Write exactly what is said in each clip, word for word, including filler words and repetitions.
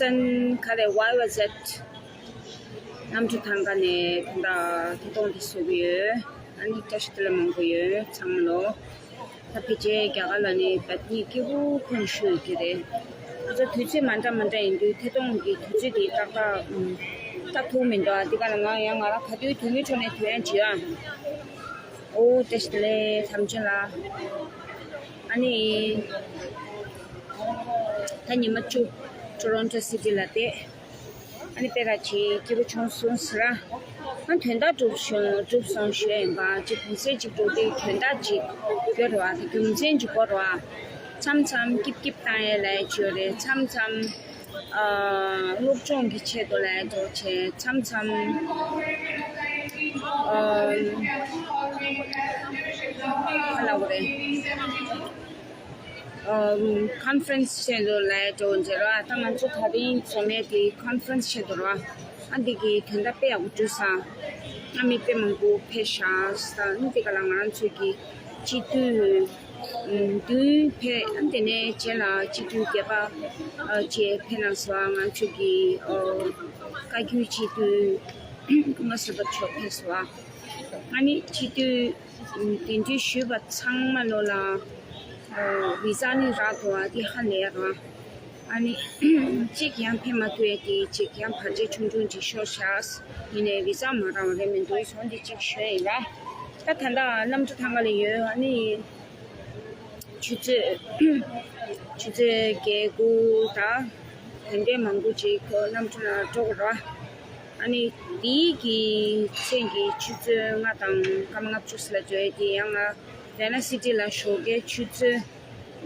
ཙན་ག་རེ་ཝའི་ཝ་ཟེད་གནམ་གྲུ་ཐང་ག་ནས་ད་ལྟ་ཐད་གཏོང་དེ་བཟོ་གི་ཡོད། ཨ་ནི་བཀྲ་ཤིས་བདེ་ལེགས་མང་པོ་ཡོད་ཚང་མ་ལོ། ད་ཕལ་ཆེར་རྒྱ་གར་ལ་ནི་བདག་ཉིད་སྐྱིད་པོ་ཁོ་ན་ཞུ་ཡོད་ཀྱི་རེད། ད་དུས་ཚོད་མ་འདྲ་མ་འདྲ་ཡིན་དུས་ཐད་གཏོང་གི་དུས་ཚོད་དེ་ཏག་ཏག་ཏག་ཐུག་མི་འདུག་ཨ་དེ་ག་ལ་ང་ཡང་ང་རང་ག་དུས་དུས་མི་ཁྲོད་ནས་དུས་ཡང་བྱེད་ཨ། ཨོ་བཀྲ་ཤིས་བདེ་ལེགས་དམ་ཆོས་ལགས། ཨ་ནི། ད་ཉི་མ་བཅུ། ཊོ་རོན་ཊོ་སི་ཊི་ལ་བསྡད། ཨ་ནི་དཔེ་ར་ཅིག་སྐྱིད་པོ་བྱུང་སོང་ཟེར་ར། ཨ་དོན་དག་གྲུབ་བྱུང་གྲུབ་སོང་ཞུ་ཡ་ཡིན་པ་ཅིག་གུང་སེང་ཅིག་འགྲོ་དུས་དོན་དག་ཅིག་ཡོད་རེད་བ། དེ་རྒྱུ་མཚན་ཅིག་དགོས་རེད་བ། མཚམས་མཚམས་སྐྱིད་སྐྱིད་བཏང་ཡ་ལ་ཅིག་ཡོད་རེད། མཚམས་མཚམས་ཨ་སློབ་སྦྱོང་གི་ཆེད་དུ་ལ་འགྲོ་བྱས། མཚམས་མཚམས་ཨ་ག་ལབ་དགོས་རེད། ཨམ། ཀོན་ཕ་རེན་སི་ཆེད་དུ་ལ་འགྲོ་འཇལ་བ། ད་ང་ཚོ་ད་རིང་འཛོམས་ཡས་དེ་ཀོན་ཕ་རེན་སི་ཆེད་དུ་རེད་བ། ཨ་འདི་གི་དོན་དག་དཔེ་ཡག་པོ་འགྲོ་སོང་། ཨ་མི་དཔེ་མང་པོ་ཕེབས་ཤག་ས་ནི་དེ་ག་ལ་ང་རང་ཚོ་གི་སྤྱི་འཐུས། ཨམ། བདུན་ཕེབས། ཨ་དེ་ནས་རྗེས་ལ་སྤྱི་འཐུས་བརྒྱད་པ་ཨ་བཅས་ཕེབས་གནང་སོང་། ང་ཚོ་གི་ཨ་བཀའ་བརྒྱུད་སྤྱི་འཐུས་ཀུན་དགའ་བཟོད་པ་མཆོག་ཕེབས་སོང་། ཨ་ནི་སྤྱི་འཐུས། གདན་འདྲེན་ཞུས་པ་ཚང་མ་ལོ་ལ། ཨོ། བི་ཟ་ནི་རག་འདུག་ཨ་དེ་ཧ་ལས་ར། ཨ་ནི། གཅིག་ཡང་ཕེབས་མ་ཐུབ་ཡ་དེ་གཅིག་ཡང་བར་ཆད་ཆུང་ཆུང་ཅིག་ཤོར་ཤག་ཡིན་ནའི་བི་ཟ་མ་རག་པ་རེད་མི་འདུག་སོང་དེ་གཅིག་ཞུ་ཡ་ཡིན་ར། ད་ད་ལྟ་གནམ་གྲུ་ཐང་ག་ལ་ཡོད། ཨ་ནི། ཆུ་ཚོད། ཆུ་ཚོད་བརྒྱད་དགུ་དང་། དེ་འདྲའི་མང་པོ་ཅིག་གནམ་གྲུ་ནང་འགྲོ་དགོས་རེད་བ། ཨ་ནི་དེའི་གི་ཚེས་ཀྱི་ཆུ་ཚོད་ལྔ་དང་སྐར་མ་ལྔ་བཅུ་ཙམ་ལ་འགྲོ་ཡས་དེ་ཡང་ང་ཝེ་ན་སི་ཌེ་ལ་ཞོགས་ཀའི་ཆུ་ཚོད་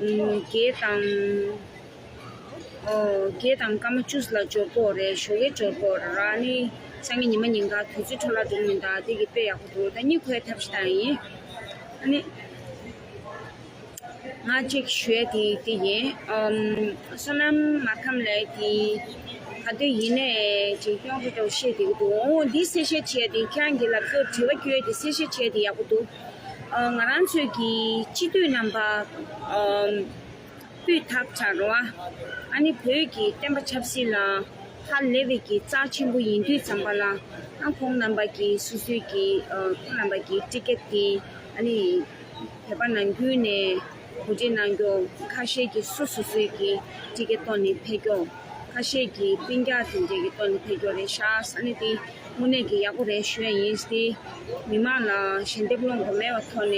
ཨམ། བརྒྱད་དང་། ཨོ། བརྒྱད་དང་སྐར་མ་བཅུ་ཙམ་ལ་འབྱོར་དགོས་རེད། ཞོགས་ཀའི་འབྱོར་དགོས་རེད། ཨ་ནི་སང་ཉིན་ཉི་མ་ཉིན་གང་དུས་ཚོད་འཕྲོ་བརླག་འགྲོ་མི་འདུག་དེ་གི་དཔེ་ཡག་པོ་འདུག་ད་གཉིད་ཁུག་ཡས་ཐབས་ཤེས་བཏང་ཡིན། ཨ་ནི། ང་གཅིག་ཞུ་ཡ་དེ་དེ་ཡིན། ཨམ། བསོད་ནམས་མ་ཁམས་ལགས་དེ་ག་དུས་ཡིན་ནའི་ཅིག་གཡོག་པོ་འདྲ་བོ་བཤད་བསྡད་ཀྱི་འདུག་འོ་འདི་གསལ་བཤད་བྱས་ཏེ་ཁྱེད་རང་གི་ལབ་རྒྱུ་དྲི་བ་བསྐྱོན་ཡ་དེ་གསལ་བཤད་བྱས་ཏེ་ཡག་པོ་འདུག་ཨ། ང་རང་ཚོའི་གི་སྤྱི་འཐུས་རྣམ་པ། ཨམ། སྤུས་དག་དྲག་རོ། ཨ་ནི་བོད་ཀྱི་བསྟན་པ་ཆབ་སྲིད་ལ་ཧ་ལས་པའི་གི་རྩ་ཆེན་པོ་ཡིན་དུས་ཙམ་པ་ལ། ཨ། ཁོང་རྣམ་པ་གི་སོ་སོའི་གི། ཨ། ཁོང་རྣམ་པ་གི་ཊི་ཀེ་ཊི་དེ། ཨ་ནི། བོད་པ་ནང་ཁུལ་ནས་གོ་སྒྲིག་གནང་རྒྱུ། ཁ་ཤས་ཀྱིས་སོ་སོ་སོའི་གི་ཊི་ཀེ་ཊི་ཐོག་ནས་ཕེབས་རྒྱུ། ཁ་ཤས་ཀྱིས་སྤུན་ཀྱག་དེ་འདྲས་ཀྱི་ཐོག་ནས་ཕེབས་རྒྱུ་རེད་ཤག་ཨ་ནི་དེ་དངོས་གནས་ཀྱི་ཡག་པོ་རེད་ཞུ་ཡ་ཡིན། དེ་མི་མང་ལ་ཞལ་འདེབས་སློང་དགོས་མེད་པའི་ཐོག་ནས།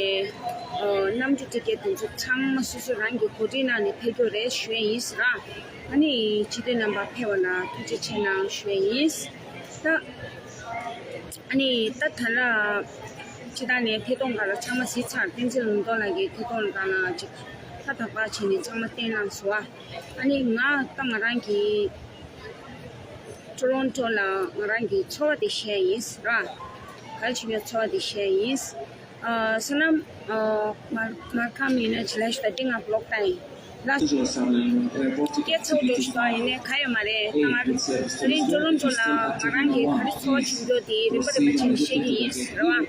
ཨ། གནམ་གྲུ་ཊི་ཀེ་ཊི་དེ་ཚོ་ཚང་མ་སོ་སོ་རང་གིས་གོ་སྒྲིག་གནང་ནས་ཕེབས་རྒྱུ་རེད་ཞུ་ཡ་ཡིན་ཟེར། ཨ་ནི་སྤྱི་འཐུས་རྣམ་པ་ཕེབས་པ་ལ་ཐུགས་རྗེ་ཆེ་གནང་ཞུ་ཡ་ཡིན། ད། ཨ་ནི་ད་ད་ལ་ཕྱི་ཐག་ནས་ཐད་གཏོང་སྒང་ལ་ཚང་མ་གཟིགས་ཚར། བསྟན་འཛིན་ལུང་རྟོགས་ལགས་ཀྱི་ཐད་གཏོང་སྒང་ལ་ཅིག་ཧ་ཐག་པ་བྱས་ནས་ཚང་མ་བསྟན་གནང་སོང་ཨ། ཨ་ནི་ང་ད་ང་རང་གི་ཊོ་རོན་ཊོ་ལ་ང་རང་གི་ཚོར་བ་དེ་བཤད་ཡིན་ཟེར་ར། ག་རེ་བྱེད་མིན་ཚོར་བ་དེ་བཤད་ཡིན། ཨ། བསོད་ནམས། ཨ། མར་མར་ཁམས་ཡིན་ན་ཇི་ལ་ཞུ་ད་འདི་ང་བི་ལོག་བཏང་ཡིན་ལ། སྐད་ཚོར་འགྲོ་ཞུ་ད་ཡིན་ནའི་ག་ཡོད་མ་རེད། ད་ང་དེ་རིང་ཊོ་རོན་ཊོ་ལ་ང་རང་གི་ག་རེ་ཚོར་བ་བྱུང་རྒྱུ་དེ་རིམ་པ་རིམ་པ་བྱས་ནས་བཤད་ཀྱི་ཡིན་ཟེར་བ། ཨ།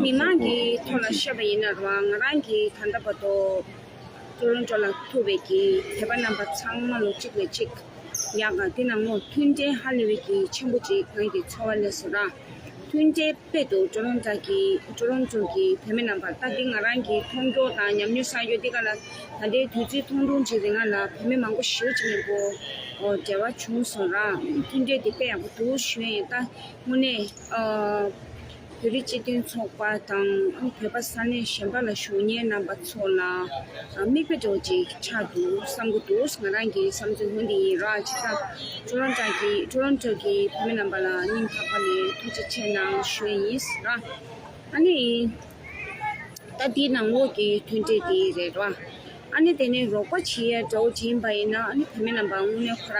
མི་མང་གི་ཐོག་ལ་བཤད་པ་ཡིན་ན་རེད་བ། ང་རང་གི་ད་ལྟ་བར་དུ་ཊོ་རོན་ཊོ་ལ་ཐུག་པའི་གི་དད་པ་རྣམ་པ་ཚང་མ་ལོ་གཅིག་ལ་གཅིག་ཡག་ག་དེ་ནང་ལོ་མཐུན་འབྲེལ་ཧ་ལས་པའི་གི་ཆེན་པོ་ཅིག་ང་གི་ཚོར་བ་སླེབས་སོང་ར། མཐུན་འབྲེལ་དཔེ་འདུག་ཊོ་རོན་ཊོ་གི་ཊོ་རོན་ཊོ་གི་བོད་མི་རྣམ་པ། ད་འདི་ང་རང་གི་མཐོང་རྒྱུ་དང་ཉམས་མྱོང་བསགས་རྒྱུ་འདི་ག་ལ། ད་ལྟའི་དུས་ཚོད་ཐུང་ཐུང་ཅིག་རིང་ང་ལ་བོད་མི་མང་པོ་ཞེ་པོ་ཅིག་མཉམ་པོ་འབྲེལ་བ་བྱུང་སོང་ར། མཐུན་འབྲེལ་འདི་དཔེ་ཡག་པོ་འདུག་ཞུ་ཡ་ཡིན། ད་དངོས་གནས། ཨ། བོད་རིགས་སྤྱི་མཐུན་ཚོགས་པ་དང་བོད་པ་ས་གནས་གཞན་པ་ལ་བཞུགས་མཁན་རྣམ་པ་ཚོ་ལ་མིག་དཔེ་འདྲ་བོ་ཅིག་ཆགས་འདུག་བསམ་གྱི་འདུག་ང་རང་གི་བསམ་ཚུལ་འོ་འདི་ཡིན་ར། བྱས་ཙང་ཊོ་རོན་ཊོ་གི་ཊོ་རོན་ཊོ་གི་བོད་མི་རྣམ་པ་ལ་སྙིང་ཐག་པ་ནས་ཐུགས་རྗེ་ཆེ་གནང་ཞུ་ཡ་ཡིན་ར། ཨ་ནི། ད་འདི་ནང་ལོགས་ཀྱི་མཐུན་འབྲེལ་འདི་རེད་ར། ཨ་ནི་དེ་ནས་རོགས་པ་བྱེད་ཡ་འདྲ་བོ་ཅིག་ཡིན་པ་ཡིན་ན། ཨ་ནི་བོད་མི་རྣམ་པ་དངོས་གནས་ཁོ་ར་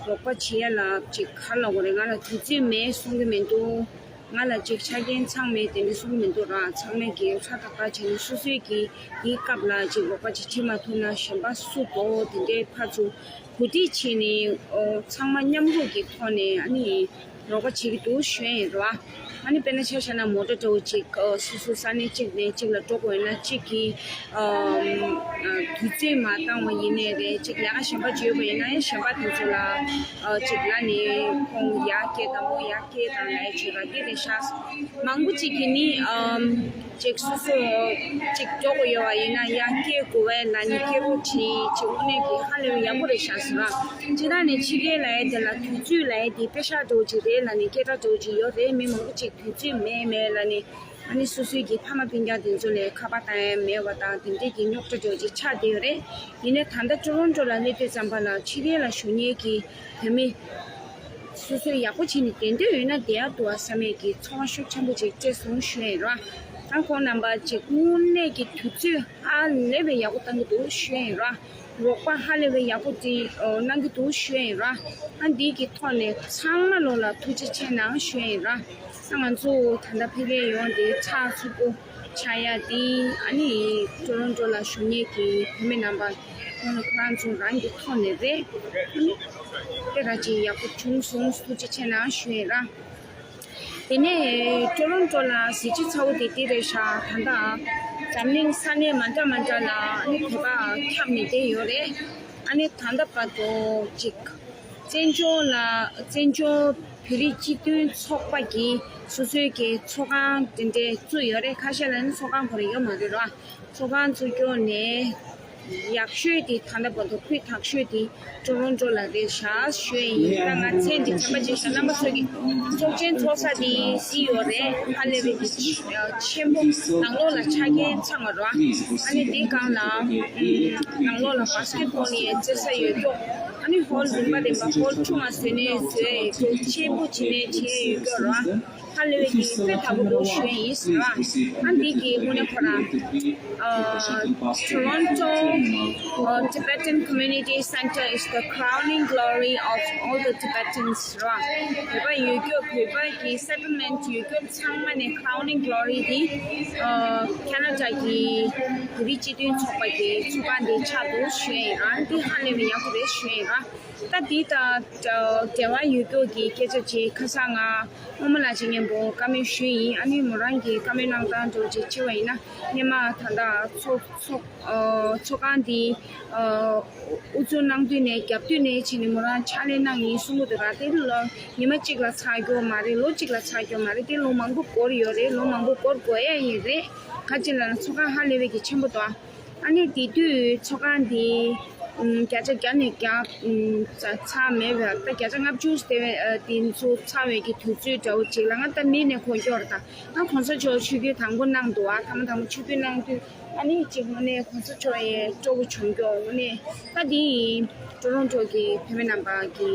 རོགས་པ་བྱེད་ཡ་ལ་ཅིག་ག་རེ་ལབ་དགོས་རེད། ང་ལ་དུས་ཚོད་མེད་གསུང་གི་མི་འདུག་ང་ལ་ཅིག་ཆ་རྐྱེན་ཚང་མེད་དེ་འདྲ་གསུང་གི་མི་འདུག་ར། ཚང་མས་ཀྱི་ཧྲ་ཏག་ཏག་བྱས་ནས་སོ་སོའི་གི་དེའི་སྐབས་ལ་ཅིག་རོགས་པ་ཅིག་བྱེད་མ་ཐུབ་ན་གཞན་པ་སུ་དོ་དེ་འདྲའི་ཕར་ཚུར་ གོ་སྒྲིག་བྱས་ནས་ཨོ་ཚང་མ་མཉམ་རུབ་ཀྱི་ཐོག་ནས་ཨ་ནི་རོགས་པ་བྱེད་ཀྱི་འདུག་ཞུ་ཡ་ཡིན་རོ། ཨ་ནི་དཔེར་ན་ཆ་བཞག་ན་མོ་ཊ་འདྲ་བོ་ཅིག་ཨོ་སོ་སོ་ས་གནས་གཅིག་ནས་གཅིག་ལ་འགྲོ་དགོས་ཡོད་ན་གཅིག་གིས་ཨོ་དུས་ཚོད་མ་བཏང་བ་ཡིན་ནའི་རེད། གཅིག་ལས་ཀ་གཞན་པ་བརྗོད་པ་ཡིན་ན་ཡང་གཞན་པ་དེ་ཚོ་ལ་ཨོ་གཅིག་ལ་ནས་ཁོང་ཡར་སྐད་དང་མོ་ཡར་སྐད་དང་ལས་བྱེད་པ་དེ་རེད་ཤག་མང་པོ་ཅིག་གིས་ནི་ཨོ། ཅིག་སོ་སོ་ཅིག་འགྲོ་དགོས་ཡོད་པ་ཡིན་ན་ཡང་སྐད་དགོས་པའི་ལ་ནི་སྐད་རོགས་བྱེད་ཅིག་དངོས་གནས་ཀྱི་ཧ་ལས་པའི་ཡག་པོ་རེད་ཤག་ཟེར་བ། ཅི་ད་ནི་ཕྱི་རྒྱལ་ལ་ཡ་དེ་ལ་དུས་ཚོད་ལ་ཡ་དེ་པེ་ཤག་འདྲ་བོ་ཅིག་རེད་ལ་ནི་སྐད་གྲགས་འདྲ་བོ་ཅིག་ཡོད་རེད། མི་མང་པོ་ཅིག་དུས་ཚོད་མེད་མེད་ལ་ནི་ཨ་ནི་སོ་སོའི་གི་ཕ་མ་སྤུན་ཀྱག་དེ་ཚོ་ལ་ཁ་པར་བཏང་ཡ་མེད་པ་དང་དེ་འདྲས་ཀྱི་རྙོག་དྲ་འདྲ་བོ་ཅིག་ཆགས་བསྡད་ཡོད་རེད། ཡིན་ནའི་ད་ལྟ་ཊོ་རོན་ཊོ་ལ་སླེབས་དུས་ཙམ་པ་ལ་ཕྱི་རྒྱལ་ལ་བཞུགས་མཁན་གྱི་བོད་མི། སོ་སོས་ཡག་པོ་བྱས་ནས་བསྡད་འདོད་ཡོད་ན་བསྡད་ཡག་འདུག་བསམ་ཡས་ཀྱི་ཚོར་བ་ཤུགས་ཆེན་པོ་ཅིག་སྤྲད་སོང་ཞུ་ཡ་ཡིན་ར། ད་ཁོང་རྣམ་པ་ཅིག་དངོས་གནས་ཀྱི་དུས་ཚོད་ཧ་ལས་པའི་ཡག་པོ་བཏང་གི་འདུག་ཞུ་ཡ་ཡིན་ར། རོགས་པ་ཧ་ལས་པའི་ཡག་པོ་ཅིག་གནང་གི་འདུག་ཞུ་ཡ་ཡིན་ར། ཨ་འདི་གི་ཐོག་ནས་ཚང་མ་ལོ་ལ་ཐུགས་རྗེ་ཆེ་གནང་ཞུ་ཡ་ཡིན་ར། ད་ང་ཚོ་ད་ལྟ་ཕ་གིར་ཡོང་དེ་ཚགས་ཚུད་པོ། ཆགས་ཡ་དེ་ཨ་ནི་ཊོ་རོན་ཊོ་ལ་བཞུགས་མཁན་གྱི་བུད་མེད་རྣམ་པ་ཁོང་ཁོ་རང་ཚོ་རང་གི་ཐོག་ནས་རེད། ཨ་ནི་དེ་ར་ཅིག་ཡག་པོ་བྱུང་སོང་། ཐུགས་རྗེ་ཆེ་གནང་ཞུ་ཡིན་ར། དེ་ནས་ཊོ་རོན་ཊོ་ལ་གཟི་བརྗིད་ཚ་བོ་དེ་དེ་རེད་ཤག་ད་ལྟ་འཛམ་གླིང་ས་གནས་མ་འདྲ་མ་འདྲ་ལ་ཨ་ནི་བོད་པ་ཁྱབ་ནས་བསྡད་ཡོད་རེད། ཨ་ནི་ད་ལྟ་བར་དུ་ཅིག་བཙན་བྱོལ་ལ་བཙན་བྱོལ་བོད་རིགས་སྤྱི་མཐུན་ཚོགས་པ་གིས་སོ་སོའི་གི་ཚོགས་ཁང་དེ་འདྲས་བཙུགས་ཡོད་རེད། ཁ་ཤས་ལ་ནི་ཚོགས་ཁང་ཁོ་རང་ཡོད་མ་རེད་རོ། ཚོགས་ཁང་བཙུགས་རྒྱུ་ནས་ཡག་ཤོས་དེ་ད་ལྟ་བར་དུ་སྤུས་དག་ཤོས་དེ་ཊོ་རོན་ཊོ་ལ་རེད་ཤག་ཞུ་ཡ་ཡིན། ད་ང་མཚན་དེ་དྲན་པ་བརྗེད་ཤག་རྣམ་པ་ཚོ་གི་ཚོགས་ཆེན་ཚོགས་ས་དེ་གཟིགས་ཡོད་རེད། ཧ་ལས་པའི་གི་ཆེན་པོ་ནང་ལོགས་ལ་ཆ་རྐྱེན་ཚང་བ་རོ། ཨ་ནི་དེའི་སྒང་ལ་ནང་ལོགས་ལ་བྷ་སི་ཀེ་ཊི་བྷོལ་ནི་རྩེད་ས་ཡོད་རྒྱུ། ཨ་ནི་ཧོལ་རིམ་པ་རིམ་པ་ཧོལ་ཆུང་བ་བཟོས་ནས་བཟོས་ཡོད་རྒྱུ། ཆེན་པོ་བྱས་ནས་བྱས་ཡོད་རྒྱུ་རོ། ཧ་ལས་པའི་གི་དཔེ་དག་པོ་འདུག་ཞུ་ཡ་ཡིན་ཟེར་བ། ཨ་འདི་གི་དངོས་གནས་ཁོ་རང་Toronto uh, Tibetan Community Center is the crowning glory of all the Tibetans རོ། བོད་པ་ཡོད་རྒྱུ། བོད་པ་གི་སེ་ཊལ་མེན་ཊི་ཡོད་རྒྱུ་ཚང་མ་ནས་crowning glory དེ་ཨ་ཁ་ན་ཌ་གི་བོད་རིགས་སྤྱི་མཐུན་ཚོགས་པ་གི་ཚོགས་ཁང་དེ་ཆགས་འདུག་ཞུ་ཡ་ཡིན། ཨ་འདི་ཧ་ལས་པའི་ཡག་པོ་རེད་ཞུ་ཡ་ཡིན། ཨ་ད་འདི་དང་འབྲེལ་བ་ཡོད་རྒྱུ་གི་སྐད་ཆ་ཅིག་ཁ་སང་ང་རྨོ་མོ་ལགས་ཀྱི་མཉམ་པོ་བཀའ་མོལ་ཞུས་ཡིན། ཨ་ནི་མོ་རང་གི་བཀའ་མོལ་གནང་སྟངས་འདྲ་ཅིག་བྱས་པ་ཡིན་ན་སྔོན་མ་ད་ལྟ་ཚོགས་ཚོགས་ཨ་ཚོགས་ཁང་འདི་ཨ་དབུ་འཛུགས་གནང་དུས་ནས་རྒྱབ་དུས་ནས་བྱས་ནས་མོ་རང་ཕྱག་ལས་གནང་ཡིན་གསུང་གི་འདུག་ར། དེ་ལོ་ཉི་མ་གཅིག་ལ་ཚར་རྒྱུ་མ་རེད། ལོ་གཅིག་ལ་ཚར་རྒྱུ་མ་རེད། དེ་ལོ་མང་པོ་འགོར་ཡོད་རེད། ལོ་མང་པོ་འགོར་དགོས་ཡ་ཡིན་རེད། ག་ཅི་ལབ་ན་ཚོགས་ཁང་ཧ་ལས་པའི་གི་ཆེན་པོ་འདུག་ཨ་ནི་དེ་དུས་ཚོགས་ཁང་འདི་ཨམ་བརྒྱ་ཆ་བརྒྱ་ནས་བརྒྱ་ཨམ་ཚ་ཚར་མེད་པ། ད་བརྒྱ་ཆ་ལྔ་བཅུ་དེ་བས་ཨ་དེ་ཚོ་ཚར་བའི་གི་དུས་ཚོད་འདྲ་བོ་ཅིག་ལ་ང་ད་མི་ནས་གོ་སྐྱོར་དང་ང་གོང་ས་མཆོག་ཆོས་བརྒྱུད་དང་པོ་གནང་འདུག་ཨ་ཐ་མ་དང་པོ་ཆོས་བརྒྱུད་གནང་དུས་ཨ་ནི་ཅིག་དངོས་གནས་གོང་ས་མཆོག་ཡའི་སྤྲོ་པོ་བྱུང་སྐྱོ། དངོས་གནས་ད་འདི་ཊོ་རོན་ཊོ་གི་བོད་མི་རྣམ་པ་གི་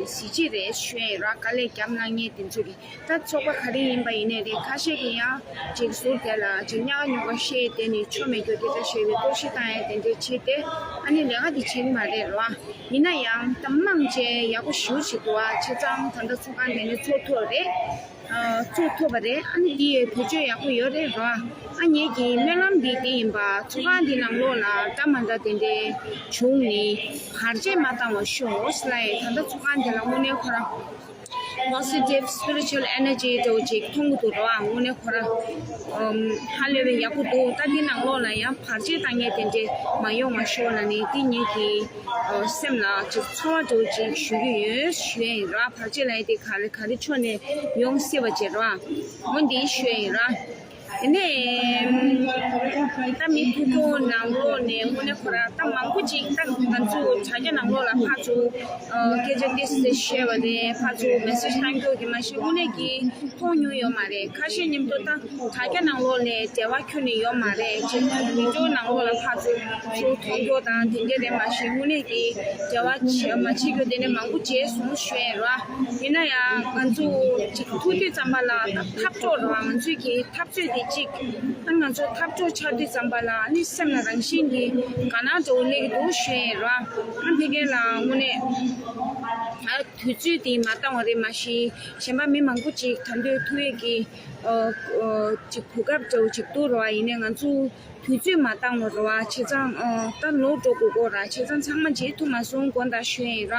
གཟི་བརྗིད་རེད་ཞུ་ཡ་ཡིན་ར། དཀའ་ལས་རྒྱབ་གནང་མཁན་དེ་ཚོ་གི་ད་ཚོགས་པ་ག་རེ་ཡིན་པ་ཡིན་ནའི་རེད། ཁ་ཤས་ཀྱིས་ཡང་ཅིག་ཟུར་དེ་ལ་ཅིག་ཉག་ཉོག་བཤད་དེ་ནི་ཆོ་མེད་རྒྱུ་དེ་འདྲ་བཤད་པའི་གཏོར་བཤིག་བཏང་ཡ་དེ་འདྲ་བྱས་ཏེ་ཨ་ནི་ལས་ཀ་དེ་བྱེད་ཀྱི་མ་རེད་རོ། ཡིན་ན་ཡང་ད་མང་ཆེ་ཡག་པོ་ཞེ་པོ་ཞིག་འདུག་ཨ་བྱས་ཙང་ད་ལྟ་ཚོགས་ཁང་དེ་ནི་ཚོགས་ཐུབ་རེད། ཨ་ཚོགས་ཐུབ་པ་རེད། ཨ་ནི་དེ་ཡི་བེད་སྤྱོད་ཡག་པོ་ཡོད་རེད་རོ། ཨ་ངེད་ཀྱི་སྨོན་ལམ་འདི་དེ་ཡིན་པ། ཚོགས་ཁང་འདི་ནང་ལོགས་ལ་འདྲ་མ་འདྲ་དེ་འདྲའི་བྱུང་ནི་བར་ཆད་མ་བཏང་བ་ཤོག་ལབ་ཡ། ད་ལྟ་ཚོགས་ཁང་འདི་ལ་དངོས་གནས་ཁོ་རང་positive spiritual energy འདྲ་བོ་ཅིག་མཐོང་གི་འདུག་རོ། ཨ་དངོས་གནས་ཁོ་རང་ཧ་ལས་པའི་ཡག་པོ་འདུག་ད་འདི་ནང་ལོགས་ལ་ཡང་བར་ཆད་བཏང་མཁན་དེ་འདྲས་མ་ཡོང་བ་ཤོག་ལབ་ནས་འདི་ངེད་ཀྱི་སེམས་ལ་ཅིག་ཚོར་བ་འདྲ་བོ་ཅིག་ཞུ་གི་ཡོད་ཞུ་ཡ་ཡིན་ར། བར་ཆད་ལབ་ཡ་དེ་ག་རེ་ག་རེ་ཕྱོགས་ནས་ཡོང་སྲིད་པ་བྱེད་རོ། འོ་འདི་ཞུ་ཡ་ཡིན་ར། དེ་ནས་ད་མི་ཐུག་ཐུག་ནང་ལོགས་ནས་དངོས་གནས་ཁོ་རང་ད་མང་པོ་ཅིག་ད་ང་ཚོ་དྲ་རྒྱ་ནང་ལོགས་ལ་ཕར་ཚུར་སྐད་ཆ་ཏོག་ཙམ་བཤད་པ་རེད། ཕར་ཚུར་མེ་སེ་ཇི་བཏང་རྒྱུ་གི་མ་གཞི་དངོས་གནས་ཀྱི་མཐོང་མྱོང་ཡོད་མ་རེད། ཁ་ཤས་མཉམ་དུ་ད་དྲ་རྒྱ་ནང་ལོགས་ལས་འབྲེལ་བ་ཁྱོན་ནས་ཡོད་མ་རེད། ཅིག་བི་ཌིའོ་ནང་ལོགས་ལ་ཕར་ཚུར་ཚུར་མཐོང་རྒྱུ་དང་དེ་འདྲ་རེད། མ་གཞི་དངོས་གནས་ཀྱི་འབྲེལ་བ་བྱེད་མ་བྱེད་རྒྱུ་དེ་ནས་མང་པོ་བྱས་སོང་ཞུ་ཡ་ར། ཡིན་ན་ཡང་ང་ཚོ་ཅིག་ཐུག་དུས་ཙམ་པ་ལ་ད་འཐབ་གྲོགས་ར། ང་ཚོའི་གི་འཐབ་རྩོད་དེ་གཅིག་ཨ་ང་ཚོ་འཐབ་གྲོགས་ཆགས་དུས་ཙམ་པ་ལ་ཨ་ནི་སེམས་ལ་རང་བཞིན་གྱིས་དགའ་སྣང་འདྲ་བོ་སླེབས་ཀྱི་འདུག་ཞུ་ཡ་ར། ཨ་ཕ་གི་ལ་དངོས་གནས་ ཨ་དུས་ཚོད་དེ་མ་བཏང་བ་རེད། མ་གཞི་གཞན་པ་མི་མང་པོ་ཅིག་ད་འདོད་ཐུག་ཡས་ཀྱི་ཨ་ཨ་ཅིག་གོ་སྐབས་འདྲ་བོ་ཅིག་འདུག་ར་བ། ཡིན་ནའི་ང་ཚོ་དུས་ཚོད་མ་བཏང་བ་ར་བ། བྱས་ཙང་ཨ་ད་ལོག་འགྲོ་དགོས་ཀྱི་ར། བྱས་ཙང་ཚང་མ་མཇལ་ཐུབ་མ་སོང་དགོངས་དག་ཞུ་ཡས་ཡིན་ར།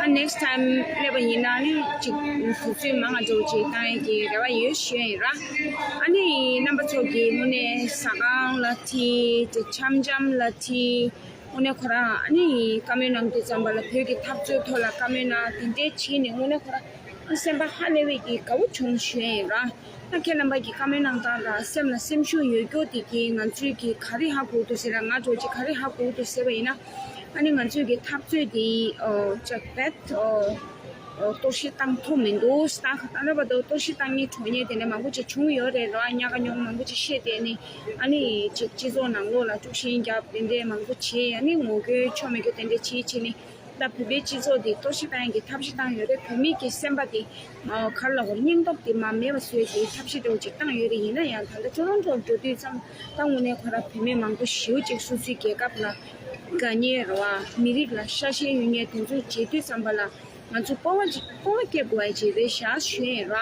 ཨ་next time་སླེབས་པ་ཡིན་ན་ནི་ཅིག་དུས་ཚོད་མང་ང་འདྲ་བོ་ཅིག་བཏང་ཡས་ཀྱི་རེ་བ་ཡོད་ཞུ་ཡས་ཡིན་ར། ཨ་ནི་རྣམ་པ་ཚོ་གིས་དངོས་གནས་ཟ་ཁང་ལ་ཁྲིད། ཅིག་འཆམ་འཆམ་ལ་ཁྲིད། དངོས་གནས་ཁོ་རང་ཨ་ནི་བཀའ་མོལ་གནང་དུས་ཙམ་པ་ལ་བོད་ཀྱི་འཐབ་རྩོད་ཐོག་ལ་བཀའ་མོལ་གནང་། དེ་འདྲའི་བྱས་ནས་དངོས་གནས་ཁོ་རང་སེམས་པ་ཧ་ལས་པའི་གི་དགའ་བོ་བྱུང་ཞུ་ཡས་ཡིན་ར། ད་ཁྱེད་རྣམ་པ་གི་བཀའ་མོལ་གནང་སྟངས་དང་སེམས་ལ་སེམས་ཤུགས་ཡོད་རྒྱུ་དེ་གིས་ང་ཚོས་གི་ག་རེ་ཧ་གོ་འདུག་ཟེར་ན། ང་ཚོ་ཅིག་ག་རེ་ཧ་གོ་འདུག་ཟེར་བ་ཡིན་ན། ཨ་ནི་ང་ཚོས་གི་འཐབ་རྩོད་དེ་ཅིག་བེད་གཏོར་བཤིག་བཏང་ཐུབ་མི་འདུག། ད་ད་ལྟ་བར་དུ་གཏོར་བཤིག་བཏང་མཁན་གྲོངས་མཁན་དེ་འདྲ་མང་པོ་ཅིག་བྱུང་ཡོད་རེད་ར། ཉག་ག་ཉོག་མང་པོ་ཅིག་བཤད་དེ་ནི་ཨ་ནི་ཅིག་སྤྱི་ཚོགས་ནང་ལོགས་ལ་དཀྲུག་ཤིང་བརྒྱབ། དེ་འདྲའི་མང་པོ་བྱས། ཨ་ནི་ངོ་རྒོལ་ཆོ་མེད་རྒྱུ་དེ་འདྲ་བྱས་བྱས་ནི་ད་བོད་པའི་སྤྱི་ཚོགས་འདི་གཏོར་བཤིག་བཏང་ཡས་ཀྱི་ཐབས་ཤེས་བཏང་ཡོད་རེད། བོད་མི་གི་སེམས་པ་དེ་ག་རེ་ལབ་དགོས་རེད། སྙིང་སྟོབས་དེ་མར་མེད་པ་བཟོ་ཡས་ཀྱི་ཐབས་ཤེས་འདྲ་བོ་ཅིག་བཏང་ཡོད་རེད། ཡིན་ན་ཡང་ད་ལྟ་ཊོ་རོན་ཊོ་འགྲོ་དུས་ཙམ་ད་དངོས་གནས་ཁོ་རང་བོད་མི་མང་པོ་ཞེ་པོ་ཅིག་སོ་སོའི་རྒྱལ་ཁབ་ལ་དགའ་ཉེ་ར་བ། མི་རིགས་ལ་ཤ་ཞེན་ཡོད་མཁན་དེ་ཚོ་མཇལ་དུས་ཙམ་པ་ལ་ང་ཚོ་སྤོབས་པ་ཅིག་སྤོབས་པ་སྐྱེ་དགོས་པ་ཅིག་རེད་ཤག་ཞུ་ཡས་ར།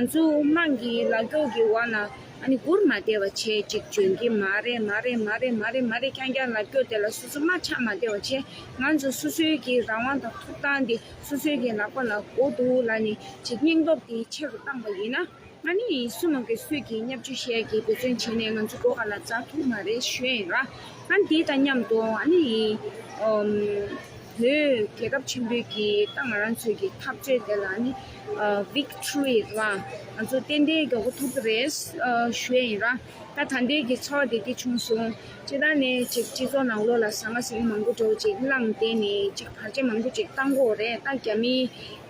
ང་ཚོ་དམངས་ཀྱི་ལབ་སྐྱོར་གྱི་འོག་ལ་ཨ་ནི་སྒུར་མ་བསྡད་པ་བྱས་ཅིག་འཇོན་གྱི་མ་རེད། མ་རེད། མ་རེད། མ་རེད། མ་རེད། རྐྱང་རྐྱང་ལབ་སྐྱོར་དེ་ལ་སོ་སོ་མ་ཆགས་མ་བསྡད་པ་བྱས། ང་ཚོ་སོ་སོའི་གི་རང་དབང་དང་ཐོབ་ཐང་དེ་སོ་སོའི་གི་ལག་པ་ལ་དགོས་འདུག་ལབ་ནས་ཅིག་སྙིང་སྟོབས་དེ་ཆེ་རུ་བཏང་པ་ཡིན་ན། ཨ་ནི་སུ་མང་གི་སུས་ཀྱིས་བརྙས་བཅོས་བཤད་ཀྱི་འབད་བརྩོན་བྱས་ནས་ང་ཚོ་སྒོ་ཁ་ལ་འཛེག་ཐུབ་མ་རེད་ཞུ་ཡས་ཡིན་ར། ཨ་ནི་དེ་དང་མཉམ་དུ་ཨ་ནི་ཨམ་བོད་རྒྱལ་ཁབ་ཆེན་པོའི་གི་ད་ང་རང་ཚོའི་གི་འཐབ་རྩོད་དེ་ལ་ཨ་ནི་ཨ་ཝིག་ཊོ་རི་ར། ང་ཚོ་ཏན་ཏན་མགྱོགས་པོ་ཐུབ་ཀྱི་རེད་ཨ་ཞུ་ཡས་ཡིན་ར། ད་ད་ལྟའི་གི་ཚོར་བ་དེ་དེ་བྱུང་སོང་། སྤྱིར་བཏང་ནས་ཅིག་སྤྱི་ཚོགས་ནང་ལོགས་ལ་ཟ་མ་ཟ་མཁན་མང་པོ་འདྲ་བོ་ཅིག་བླངས་བསྡད་ནས་ཅིག་བར་ཆད་མང་པོ་ཅིག་བཏང་གི་ཡོད་རེད། ད་རྒྱ་མི་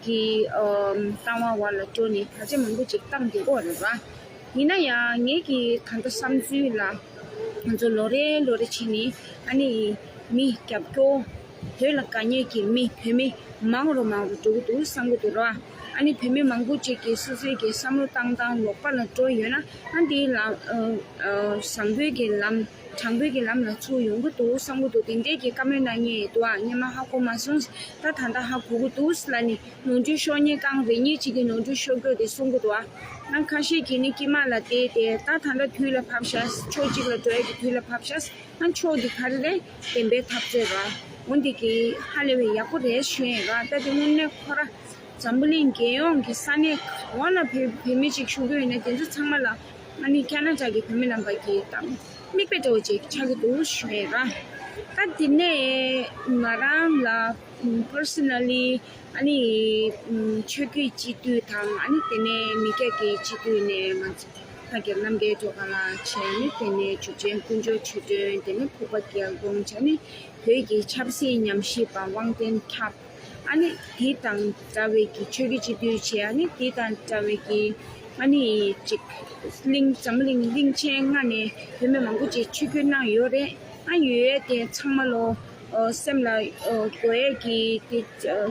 གི་ཨམ་ལྟ་བ་བར་ལ་འགྲོ་ནས་བར་ཆད་མང་པོ་ཅིག་བཏང་བསྡད་ཀྱི་ཡོད་རེད་ར། ཡིན་ན་ཡང་ངེད་ཀྱི་ད་ལྟ་བསམ་ཚུལ་ལ་ང་ཚོ་ལོ་རེ་ལོ་རེ་བྱས་ནས་ཨ་ནི་མི་རྒྱབ་སྐྱོར་བོད་ལ་དགའ་མཁན་གྱི་མི་བོད་མི་མང་རུ་མང་རུ་འགྲོ་གི་འདུག་བསམ་གྱི་འདུག་ར། ཨ་ནི་བོད་མི་མང་པོ་ཅིག་གིས་སོ་སོའི་གི་བསམ་བློ་བཏང་སྟངས་ལོག་པ་ལ་འགྲོ་ཡོད་ན་ཨ་འདི་ལ་ཨ་ཨ་བཟང་པོའི་གི་ལམ་དྲང་པོའི་གི་ལམ་ལ་ཚུར་ཡོང་གི་འདུག་བསམ་གྱི་འདུག། དེ་འདྲའི་གི་བཀའ་མོལ་གནང་མཁན་ཡོད་འདུག་ཨ། སྔོན་མ་ཧ་གོ་མ་སོང་། ད་ད་ལྟ་ཧ་གོ་གི་འདུག་ལབ་ནས་ནོར་འཁྲུལ་ཤོར་མཁན་རྐང་རེ་གཉིས་ཅིག་གིས་ནོར་འཁྲུལ་ཤོར་གྱི་ཡོད་དེ་གསུང་གི་འདུག་ཨ། ཨ་ཁ་ཤས་ཀྱིས་ནི་དཀྱིལ་མ་ལ་བསྡད་དེ་ད་ད་ལྟ་དུས་ལ་བབས་ཤག། ཕྱོགས་གཅིག་ལ་འགྲོ་ཡས་ཀྱི་དུས་ལ་བབས་ཤག། ཨ་ཕྱོགས་འདི་ག་རེ་རེད། བདེན་པའི་འཐབ་རྩོད་ར། འོ་འདི་གི་ཧ་ལས་པའི་ཡག་པོ་རེད་ཞུ་ཡས་ར། ད་དེ་དངོས་གནས་ཁོ་ར་འཛམ་བུ་གླིང་རྒྱལ་ཡོངས་ཀྱི་ས་གནས་ག་བ་ལ་བོད་བོད་མི་ཅིག་བཞུགས་ཀྱི་ཡོད་ན་དེ་ཚོ་ཚང་མ་ལ་ཨ་ནི་ཁ་ན་ཌ་གི་བོད་མི་རྣམ་པ་གི་ད་མིག་དཔེ་འདྲ་བོ་ཅིག་ཆགས་ཀྱི་འདུག་ཞུ་ཡས་ར། ད་དེ་ནས་ང་རང་ལ་personally ཨ་ནི་ཆོས་བརྒྱུད་སྤྱི་འཐུས་དང་ཨ་ནི་དེ་ནས་མི་སྐྱ་གི་སྤྱི་འཐུས་ནས་ང་ཚོ་ལྷ་རྒྱལ་རྣམ་རྒྱལ་སྒྲོལ་དཀར་ལགས་བྱས་ནས་དེ་ནས་འཇུ་ཆེན་དཀོན་མཆོག་ཆོས་སྒྲོན། དེ་ནས་ཕུར་པ་རྒྱལ་འགོང་བྱས་ནས་བོད་ཀྱི་ཆབ་སྲིད་ཉམས་ཞིབ་པ་དབང་ལྡན་ཁྱབ། ཨ་ནི་དེ་དང་འདྲ་བའི་གི་ཆོས་བརྒྱུད་སྤྱི་འཐུས་བྱས། ཨ་ནི་དེ་དང་འདྲ་བའི་གི་ཨ་ནི་ཅིག་གླིང་འཛམ་གླིང་གླིང་ཆེན་ལྔ་ནས་བོད་མི་མང་པོ་ཅིག་ཆིབས་བསྒྱུར་གནང་ཡོད་རེད། ཨ་ཡོད་ཡས་དེ་ཚང་མ་ལོ་ཨོ་སེམས་ལ་ཨོ་དགོས་ཡས་ཀྱི་དེ་ཨོ་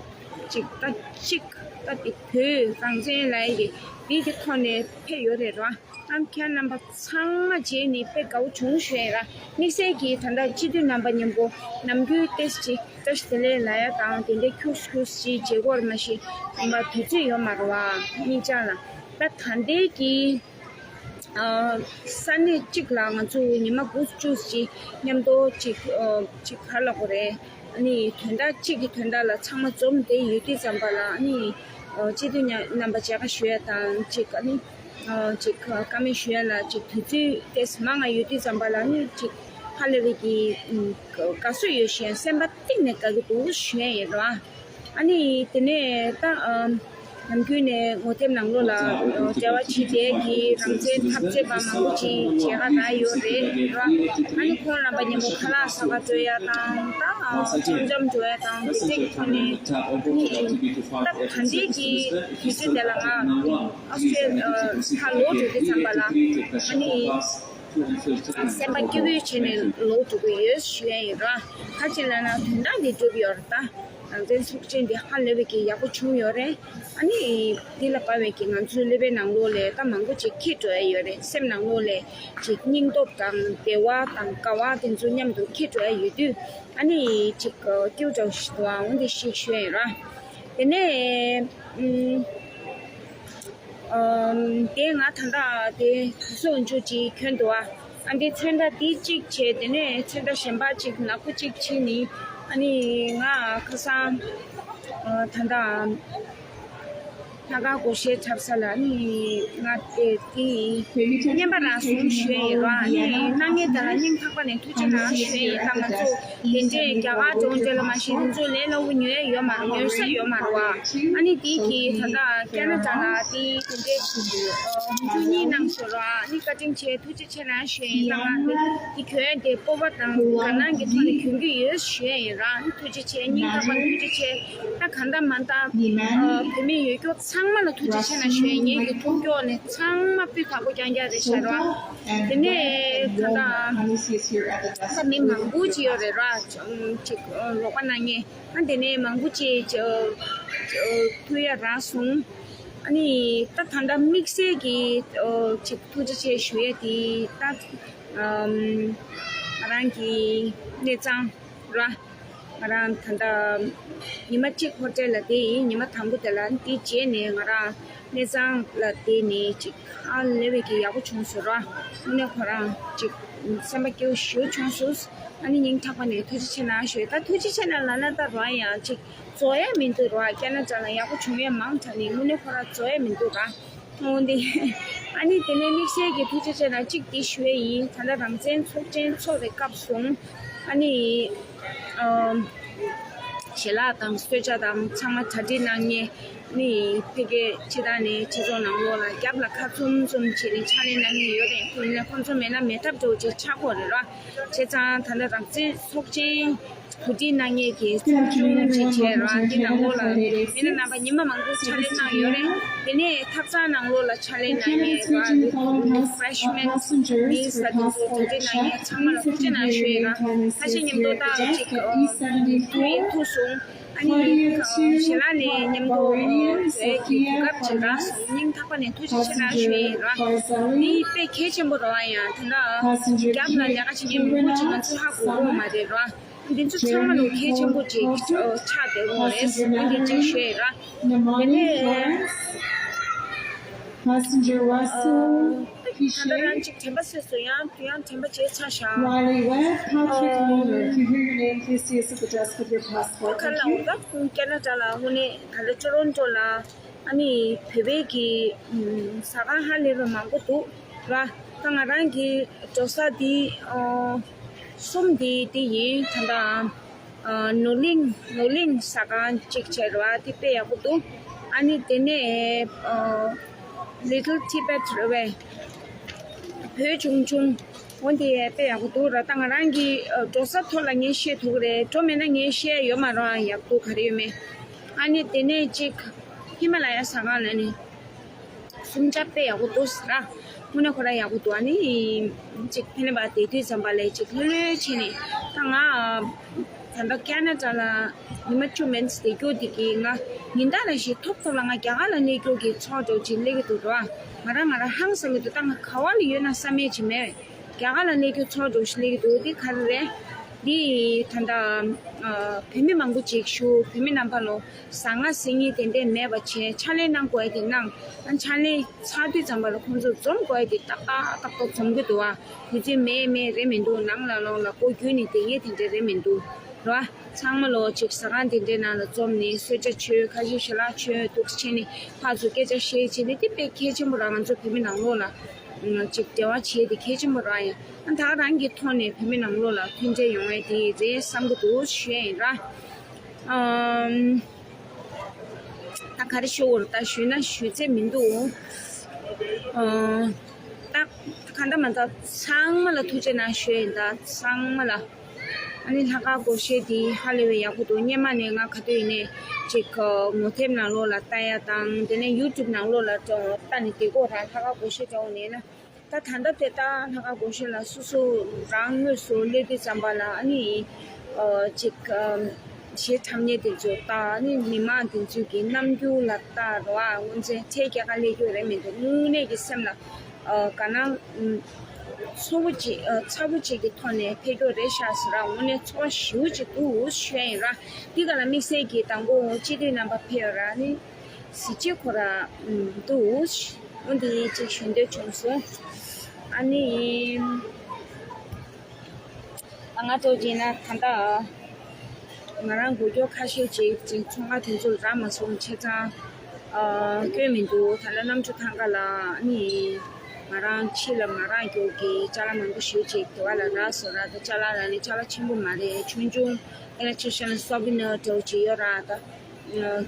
ཅིག་ད་ཅིག་ད་དེ་བོད་རང་བཙན་ལབ་ཡས་ཀྱི་དེ་དེ་ཐོག་ནས་ཕེབས་ཡོད་རེད་ར། ཨ་ཁྱེད་རྣམ་པ་ཚང་མ་མཇལ་ནས་དཔེ་དགའ་བོ་བྱུང་ཞུ་ཡས་ར། དམིགས་བསལ་གྱིས་ད་ལྟ་སྤྱི་འཐུས་རྣམ་པ་མཉམ་པོ་ནམ་རྒྱུན་ཏོག་ཙམ་ཅིག་བཀྲ་ཤིས་བདེ་ལེགས་ལབ་ཡས་དང་དེ་འདྲའི་ཁྱུག་ཁྱུག་ཅིག་མཇལ་གྱི་ཡོད་རེད། མ་གཞི་རྣམ་པ་དུས་ཚོད་ཡོད་མ་རེད་བ། གཉིས་ཆ་ལ་ད་ད་ལྟའི་གི་ཨ་ས་གནས་གཅིག་ལ་ང་ཚོ་ཉི་མ་དགུ་བཅུ་ཅིག་མཉམ་དུ་ཅིག་ཨ་ཅིག་ག་རེ་ལབ་དགོས་རེད། ཨ་ནི་དོན་དག་གཅིག་གི་དོན་དག་ལ་ཚང་མ་འཛོམས་བསྡད་ཡོད་དུས་ཙམ་པ་ལ་ཨ་ནི་ཨ་སྤྱི་འཐུས་ཉ་རྣམ་པ་མཇལ་ཁ་ཞུ་ཡས་དང་ཅིག་ཨ་ནི་ཨ་ཅིག་བཀའ་མོལ་ཞུ་ཡས་ལ་ཅིག་དུས་ཚོད་ཏོག་ཙམ་མང་ང་ཡོད་དུས་ཙམ་པ་ལ་ཨ་ནི་ཅིག་ཧ་ལས་པའི་གི་དགའ་བསུ་ཡོད་ཞེས་སེམས་པ་གཏིང་ནས་དགའ་གི་འདུག་ཞུ་ཡས་ཡིན་ར། ཨ་ནི་དེ་ནས་ད་ཨ་ནམ་རྒྱུན་ནས་ངོ་དེབ་ནང་ལོགས་ལ་འབྲེལ་བ་བྱེད་བསྡད་ཀྱི་རང་བཙན་འཐབ་རྩོད་པ་མང་པོ་ཅིག་མཇལ་ཁ་རག་ཡོད་རེད་ར། ཨ་ནི་ཁོང་རྣམ་པ་མཉམ་པོ་ཁ་ལག་ཟ་ག་འགྲོ་ཡ་དང་ད་འཆམ་འཆམ་འགྲོ་ཡ་དང་དེ་འདྲའི་ཐོག་ནས་ཨ་ནི་ད་ད་ལྟའི་གི་དུས་ཚོད་དེ་ལ་ང་ཨོ་སི་ཀྲི་ཡ་ལི་ཡ་ལོག་འགྲོ་དུས་ཙམ་པ་ལ་ཨ་ནི་སེམས་པ་སྐྱིད་པོ་བྱས་ནས་ལོག་འགྲོ་གི་ཡོད་ཞུ་ཡ་ཡིན་ར། ག་ཅི་ལབ་ན་དོན་དག་འདི་འགྲུབ་ཡོད་རེད་ད། རང་བཙན་ཚོགས་ཆེན་འདི་ཧ་ལས་པའི་གི་ཡག་པོ་བྱུང་ཡོད་རེད། ཨ་ནི་འདི་ལ་དཔག་པའི་གི་ང་ཚོའི་སློབ་དཔོན་ནང་ལོགས་ལ་ད་མང་པོ་ཅིག་འཁྱེར་འགྲོ་ཡ་ཡོད་རེད། སེམས་ནང་ལོགས་ལ་ཅིག་སྙིང་སྟོབས་དང་བདེ་བ་དང་དགའ་བ་དེ་ཚོ་མཉམ་དུ་འཁྱེར་འགྲོ་ཡ་ཡོད་དུས་ཨ་ནི་ཅིག་སྐྱིད་པོ་འདྲ་བོ་ཞིག་འདུག་ཨ། འོ་འདི་ཞིག་ཞུ་ཡ་ཡིན་ར། དེ་ནས་ཨུམ། ཨམ། དེ་ང་ད་ལྟ་དེ་ག་སོ་འཇུ་ཅིག་གྱོན་འདུག་ཨ། ཨ་འདི་ཚོན་ཁྲ་འདི་གཅིག་བྱས། དེ་ནས་ཚོན་ཁྲ་གཞན་པ་གཅིག་ནག་པོ་གཅིག་ཕྱིས་ནི། ཨ་ནི་ང་ཁ་སང་ཨ་ད་ལྟ་ལྷག་དཀར་སྒོར་གཞས་འཁྲབ་ས་ལ་ནི་ང་དེ་དེ་རྔན་པ་རག་སོང་ཞུ་ཡ་ཡིན་ར། ཨ་ནི་གནང་མཁན་དེ་ལ་སྙིང་ཐག་པ་ནས་ཐུགས་རྗེ་གནང་ཞུ་ཡ་ཡིན། ད་ང་ཚོ་དེ་འདྲས་རྒྱ་གར་འགྲོ་འདྲ་ལ་མ་གཞི་དེ་ཚོ་ལས་སླ་བོ་ཉོ་ཡ་ཡོད་མ་རེད། ཉོ་ས་ཡོད་མ་རེད་བ། ཨ་ནི་དེ་གི་ད་ལྟ་ཀེ་ན་ཌ་ལ་དེ་དེ་འདྲས་ཉོ་སྙིང་གནང་ཞུ་ར། ཨ་ནི་བཀའ་དྲིན་ཆེ། ཐུགས་རྗེ་ཆེ་གནང་ཞུ་ཡ་ཡིན། ད་ང་དེ་གྱོན་ཡ་དེ་སྤོབས་པ་དང་དགའ་སྣང་གི་ཐོག་ནས་གྱོན་གྱི་ཡོད་ཞུ་ཡ་ཡིན་ར། ཨ་ནི་ཐུགས་རྗེ་ཆེ། སྙིང་ཐག་པ་ཐུགས་རྗེ་ཆེ། ད་གང་ལྟར་མ་ལྟར་བོད་མི་ཡོད་སྐྱོ་ཚང་མ་ལ་ཐུགས་རྗེ་ཆེ་གནང་ཞུ་ཡ་ཡིན། ངེད་ཀྱི་ཐུགས་སྐྱོ་ནས་ཚང་མ་སྤུས་དག་པོ་རྐྱང་རྐྱང་རེད་ཤག་ར། དེ་ནས་ད་ལྟ་ད་མི་མང་པོ་ཅིག་ཡོད་རེད་ར། ཅིག་རོགས་པ་གནང་མཁན། ཨ་དེ་ནས་མང་པོ་ཅིག་ཐུག་ཡ་རག་སོང་། ཨ་ནི་ད་ད་ལྟ་དམིགས་བསལ་གྱི་ཅིག་ཐུགས་རྗེ་ཆེ་ཞུ་ཡ་དེ་ད་ང་རང་གི་གནས་ཚང་ར། ང་རང་ད་ལྟ་ཉི་མ་གཅིག་ཧོ་ཊེལ་ལ་བསྡད་ཡིན། ཉི་མ་དང་པོ་དེ་ལ། དེའི་རྗེས་ནས་ང་རང་གནས་ཚང་ལ་བསྡད་ནས་ཅིག་ཧ་ལས་པའི་གི་ཡག་པོ་བྱུང་སོང་ར། དངོས་གནས་ཁོ་རང་ཅིག་སེམས་པ་སྐྱིད་པོ་ཞེ་པོ་བྱུང་སོང་། ཨ་ནི་སྙིང་ཐག་པ་ནས་ཐུགས་རྗེ་ཆེ་གནང་ཞུ། ད་ཐུགས་རྗེ་ཆེ་གནང་ལབ་ན་ད་རང་ཡང་ཅིག་རྫོགས་ཡ་མི་འདུག་ར། ཀེ་ན་ཌ་ལ་ཡག་པོ་བྱུང་ཡ་མང་དྲགས་ནས་དངོས་གནས་ཁོ་རང་རྫོགས་ཡ་མི་འདུག་ར། འོ་འདི། ཨ་ནི་དེ་ནས་དམིགས་བསལ་གྱི་ཐུགས་རྗེ་ཆེ་གནང་གཅིག་འདི་ཞུ་ཡ་ཡིན། ད་ལྟ་རང་བཙན་ཚོགས་ཆེན་ཚོགས་པའི་སྐབས་སུ་ཨ་ནི་ཨམ། ཞལ་ལག་དང་གསོལ་ཇ་དང་ཚང་མ་གྲ་སྒྲིག་གནང་མཁན་ནི་ཕ་གི་སྤྱི་བཏང་ནས་སྤྱི་ཚོགས་ནང་ལོགས་ལ་རྒྱབ་ལ་ཁ་འཛུམ་འཛུམ་བྱས་ནས་ཕྱག་ལས་གནང་མཁན་ཡོད་རེད། ཁོ་ཡིན་ན་ཁོང་ཚོ་མེད་ན་མེད་ཐབས་འདྲ་བོ་ཅིག་ཆགས་ཀྱི་ཡོད་རེད་ར། བྱས་ཙང་ད་ལྟ་རང་བཙན་ཚོགས་ཆེན་གོ་སྒྲིག་གནང་མཁན་གྱི་ཚོགས་ཆུང་ཅིག་བྱས་ར། འདི་ནང་ལོགས་ལ་མི་སྣ་རྣམ་པ་ཉི་མ་མང་པོ་ཕྱག་ལས་གནང་ཡོད་རེད། དེ་ནས་ཐབ་ཚང་ནང་ལོགས་ལ་ཕྱག་ལས་གནང་མཁན་ར། འདི་ཕེ་རེ་ཤི་མེན་མི་ས་དེ་ཚོ་གྲ་སྒྲིག་གནང་མཁན་ཚང་མ་ལ་ཐུགས་རྗེ་གནང་ཞུ་ཡིན་ར། ཁ་ཤས་མཉམ་དུ་ད་ཅིག་ཐུག་ཡིན་ཐུག་སོང་། ཨ་ནི་ཞལ་ལག་ནས་མཉམ་དུ་བྱས་ཀྱི་གོ་སྐབས་ཅིག་རག་སོང་། སྙིང་ཐག་པ་ནས་ཐུགས་རྗེ་ཆེ་གནང་ཞུ་ཡིན་ར། འདི་དཔེ་གལ་ཆེན་པོ་རེད་བ། ཡང་ད་ལྟ་རྒྱབ་ལ་ལས་ཀ་བྱེད་མཁན་མང་པོ་ཅིག་ང་ཚོ་ཧ་གོ་གི་མ་རེད་ར། འདི་ཚོ་ཚང་མ་ལ་གལ་ཆེན་པོ་ཅིག་ཆགས་བསྡད་ཡོད་རེད། འོ་འདི་ཅིག་ཤེས་ར། དེ་ནས་Passenger Russell ད་ལྟ་རང་ཅིག་དྲན་པ་སོས་སོ། ཡང་དུ་ཡང་དྲན་པ་བརྗེད་ཚར་ཤག Riley Webb, Patrick Holder, if you hear your name, please see us at the desk with your passport. ཁ་ལ་འོ་ད་ཀེ་ན་ཌ་ལ་དངོས་གནས་ད་ལྟ་ཊོ་རོན་ཊོ་ལ་ཨ་ནི་བོད་པའི་གི་ཟ་ཁང་ཧ་ལས་པ་མང་པོ་འདུག་ར། ད་ང་རང་གི་འགྲོ་ས་འདི་ཨོ་གསུམ་འདི་འདི་ཡིན། ད་ལྟ་ཨ་ནོར་གླིང་ནོར་གླིང་ཟ་ཁང་གཅིག་བྱས་ར། འདི་དཔེ་ཡག་པོ་འདུག་ཨ་ནི་དེ་ནས་ཨ་Little Tibet རེད་པས། བོད་ཆུང་ཆུང་འོ་འདི་དཔེ་ཡག་པོ་འདུག་ར། ད་ང་རང་གི་ཨ་འགྲོ་ས་ཐོག་ལ་ངས་བཤད་ཐུབ་ཀྱི་རེད། འགྲོ་མེད་ན་ངས་བཤད་ཡོད་མ་རེད། ཡག་པོ་ག་རེ་ཡོད་མེད། ཨ་ནི་དེ་ནས་གཅིག་ཧི་མ་ལ་ཡ་ཟ་ཁང་ལ་ནི་གསུམ་ཆ་དཔེ་ཡག་པོ་འདུག་ཟེར་ར། དངོས་གནས་ཁོ་རང་ཡག་པོ་འདུག་ཨ་ནི་ཅིག་ཕེ་ནེ་བ་དེ་དུས་ཙམ་པ་ལས་ཅིག་ལྷོད་ལྷོད་བྱས་ནས། ད་ང་ད་ལྟ་ཀེ་ན་ཌ་ལ་ཉི་མ་བཅུ་མན་ཙམ་བསྡད་རྒྱུ་དེ་གིས་ང་ཉིན་ལྟར་རེ་བཞིན་ཐོབ་ཐོབ་ལ་ང་རྒྱ་གར་ལ་སླེབས་རྒྱུ་གི་ཚོགས་འདྲ་བོ་ཅིག་སླེབས་ཀྱི་འདུག་ར། ང་རང་ང་རང་ཧང་སང་གི་འདུག་ད་ང་ག་བ་ལ་ཡོད་ན་བསམ་ཡས་ཅིག་མེད། རྒྱ་གར་ལ་སླེབས་རྒྱུ་ཚོགས་འདྲ་བོ་ཞིག་སླེབས་ཀྱི་འདུག་དེ་ག་རེ་རེད། འདི་ད་ལྟ་ཨ་བོད་མི་མང་པོ་ཅིག་བཞུགས། བོད་མི་རྣམ་པ་ལ་ཟ་ང་ཟ་གཉིས་དེ་འདྲས་མེད་པ་བྱས། ཕྱག་ལས་གནང་དགོས་ཡ་དེ་གནང་། ཨ་ཕྱག་ལས་ཚར་དུས་ཙམ་པ་ལ་ཁོང་ཚོ་འཛོམས་དགོས་ཡ་དེ་ཏག་ཏག་ཏག་ཏག་འཛོམས་ཀྱི་འདུག་ཨ་དུས་ཚོད་མེད་མེད་རེད་མི་འདུག་ནང་ལ་ལོགས་ལ་སྒོ་བརྒྱུད་ནས་བསྡད་ཡས་དེ་འདྲས་རེད་མི་འདུག་ར། ཚང་མ་ལོ་ཅིག་ཟ་ཁང་དེ་འདྲའི་ནང་ལ་འཛོམས་ནས་གསོལ་ཇ་མཆོད། ཁ་ཤས་ཞལ་ལག་མཆོད། འདུག་སེ་བྱས་ནས་ཕར་ཚུར་སྐད་ཆ་བཤད་བྱས་ནས། དེ་དཔེ་གལ་ཆེན་པོ་རང་ང་ཚོ་བོད་མི་ནང་ལོགས་ལ་ཅིག་འབྲེལ་བ་བྱེད་དེ་གལ་ཆེན་པོ་རང་ཡིན། ཨ་ད་ག་རང་གི་ཐོག་ནས་བོད་མི་ནང་ལོགས་ལ་མཐུན་འབྲེལ་ཡོང་ཡས་དེ་རེད་བསམ་གྱི་འདུག་ཞུ་ཡས་ཡིན་ར། ཨམ། ད་ག་རེ་ཞུ་དགོས་རེད། ད་ཞུས་ན་ཞུ་ཚད་མི་འདུག་ཨ། ད་གང་ལྟར་མ་ལྟར་ཚང་མ་ལ་ཐུགས་རྗེ་གནང་ཞུ་ཡིན། ད་ཚང་མ་ལ། ཨ་ནི་ལྷག་དཀར་སྒོར་གཞས་དེ་ཧ་ལས་པའི་ཡག་པོ་འདུག་སྔོན་མ་ནས་ང་ག་དུས་ཡིན་ནའི་ཅིག་ངོ་དེབ་ནང་ལོགས་ལ་ལྟ་ཡ་དང་། དེ་ནས་ཡུ་ཊུབ་ནང་ལོགས་ལ་ལྟ་ནས་བསྡད་ཀྱི་ཡོད་ར། ལྷག་དཀར་སྒོར་གཞས་འདྲ་བོ་ནས་ན། ད་ད་ལྟ་དེ་ལྟར་ལྷག་དཀར་སྒོར་གཞས་ལ་སོ་སོ་རང་དངོས་སུ་སླེབས་དུས་ཙམ་པ་ལ་ཨ་ནི་ཨ་ཅིག་ཨ་གཞས་འཁྲབ་མཁན་དེ་ཚོ་ལྟ། ཨ་ནི་མི་མང་དེ་ཚོའི་གི་རྣམ་འགྱུར་ལ་ལྟ་ར། ཨ་ངོས་འཛིན་ཁྲལ་རྒྱག་ག་སླེབས་ཀྱི་ཡོད་རེད་མི་འདུག་དངོས་གནས་ཀྱི་སེམས་ལ་ཨ་དགའ་སྣང་ཨུམ་ ཚ་པོ་ཅིག་ཨ་ཚ་པོ་ཅིག་གི་ཐོག་ནས་ཕེབས་རྒྱུ་རེད་ཤག་ཟེར་ར། དངོས་གནས་ཚོར་བ་ཞེ་པོ་ཅིག་འདུག་ཞུ་ཡ་ཡིན་ར། འདི་ག་ལ་དམིགས་བསལ་གྱིས་དང་པོ་སྤྱི་འཐུས་རྣམ་པ་ཕེབས་ཡོད་ར། ནི་གཟི་བརྗིད་ཁོ་ར་འདུག་འོ་འདི་ཅིག་ཞུ་འདོད་བྱུང་སོང་། ཨ་ནི། ང་ཚོ་བྱས་ན་ད་ལྟ་ང་རང་སྒོ་སྐྱོར་ཁ་ཤས་ཅིག་ཅིག་ཚོང་ཁང་དེ་ཚོ་ལ་རག་མ་སོང་། བྱས་ཙང་ཨ་སྐྱོན་མི་འདུག་ད་ལྟ་གནམ་གྲུ་ཐང་ག་ལ་ནི་ང་རང་ཕྱི་ལ་ང་རང་སྐྱོར་གྱི་ཅ་ལག་མང་པོ་ཞེ་ཅིག་དེ་བ་ལ་རག་སོང་ར། ད་ཅ་ལག་ལ་ནི་ཅ་ལག་ཆེན་པོ་མ་རེད། ཆུང་ཆུང་ཨེ་ལ་ཆེ་ཤ་ན་སོ་བི་ནར་འདྲ་བོ་ཅིག་ཡོད་ར། ད་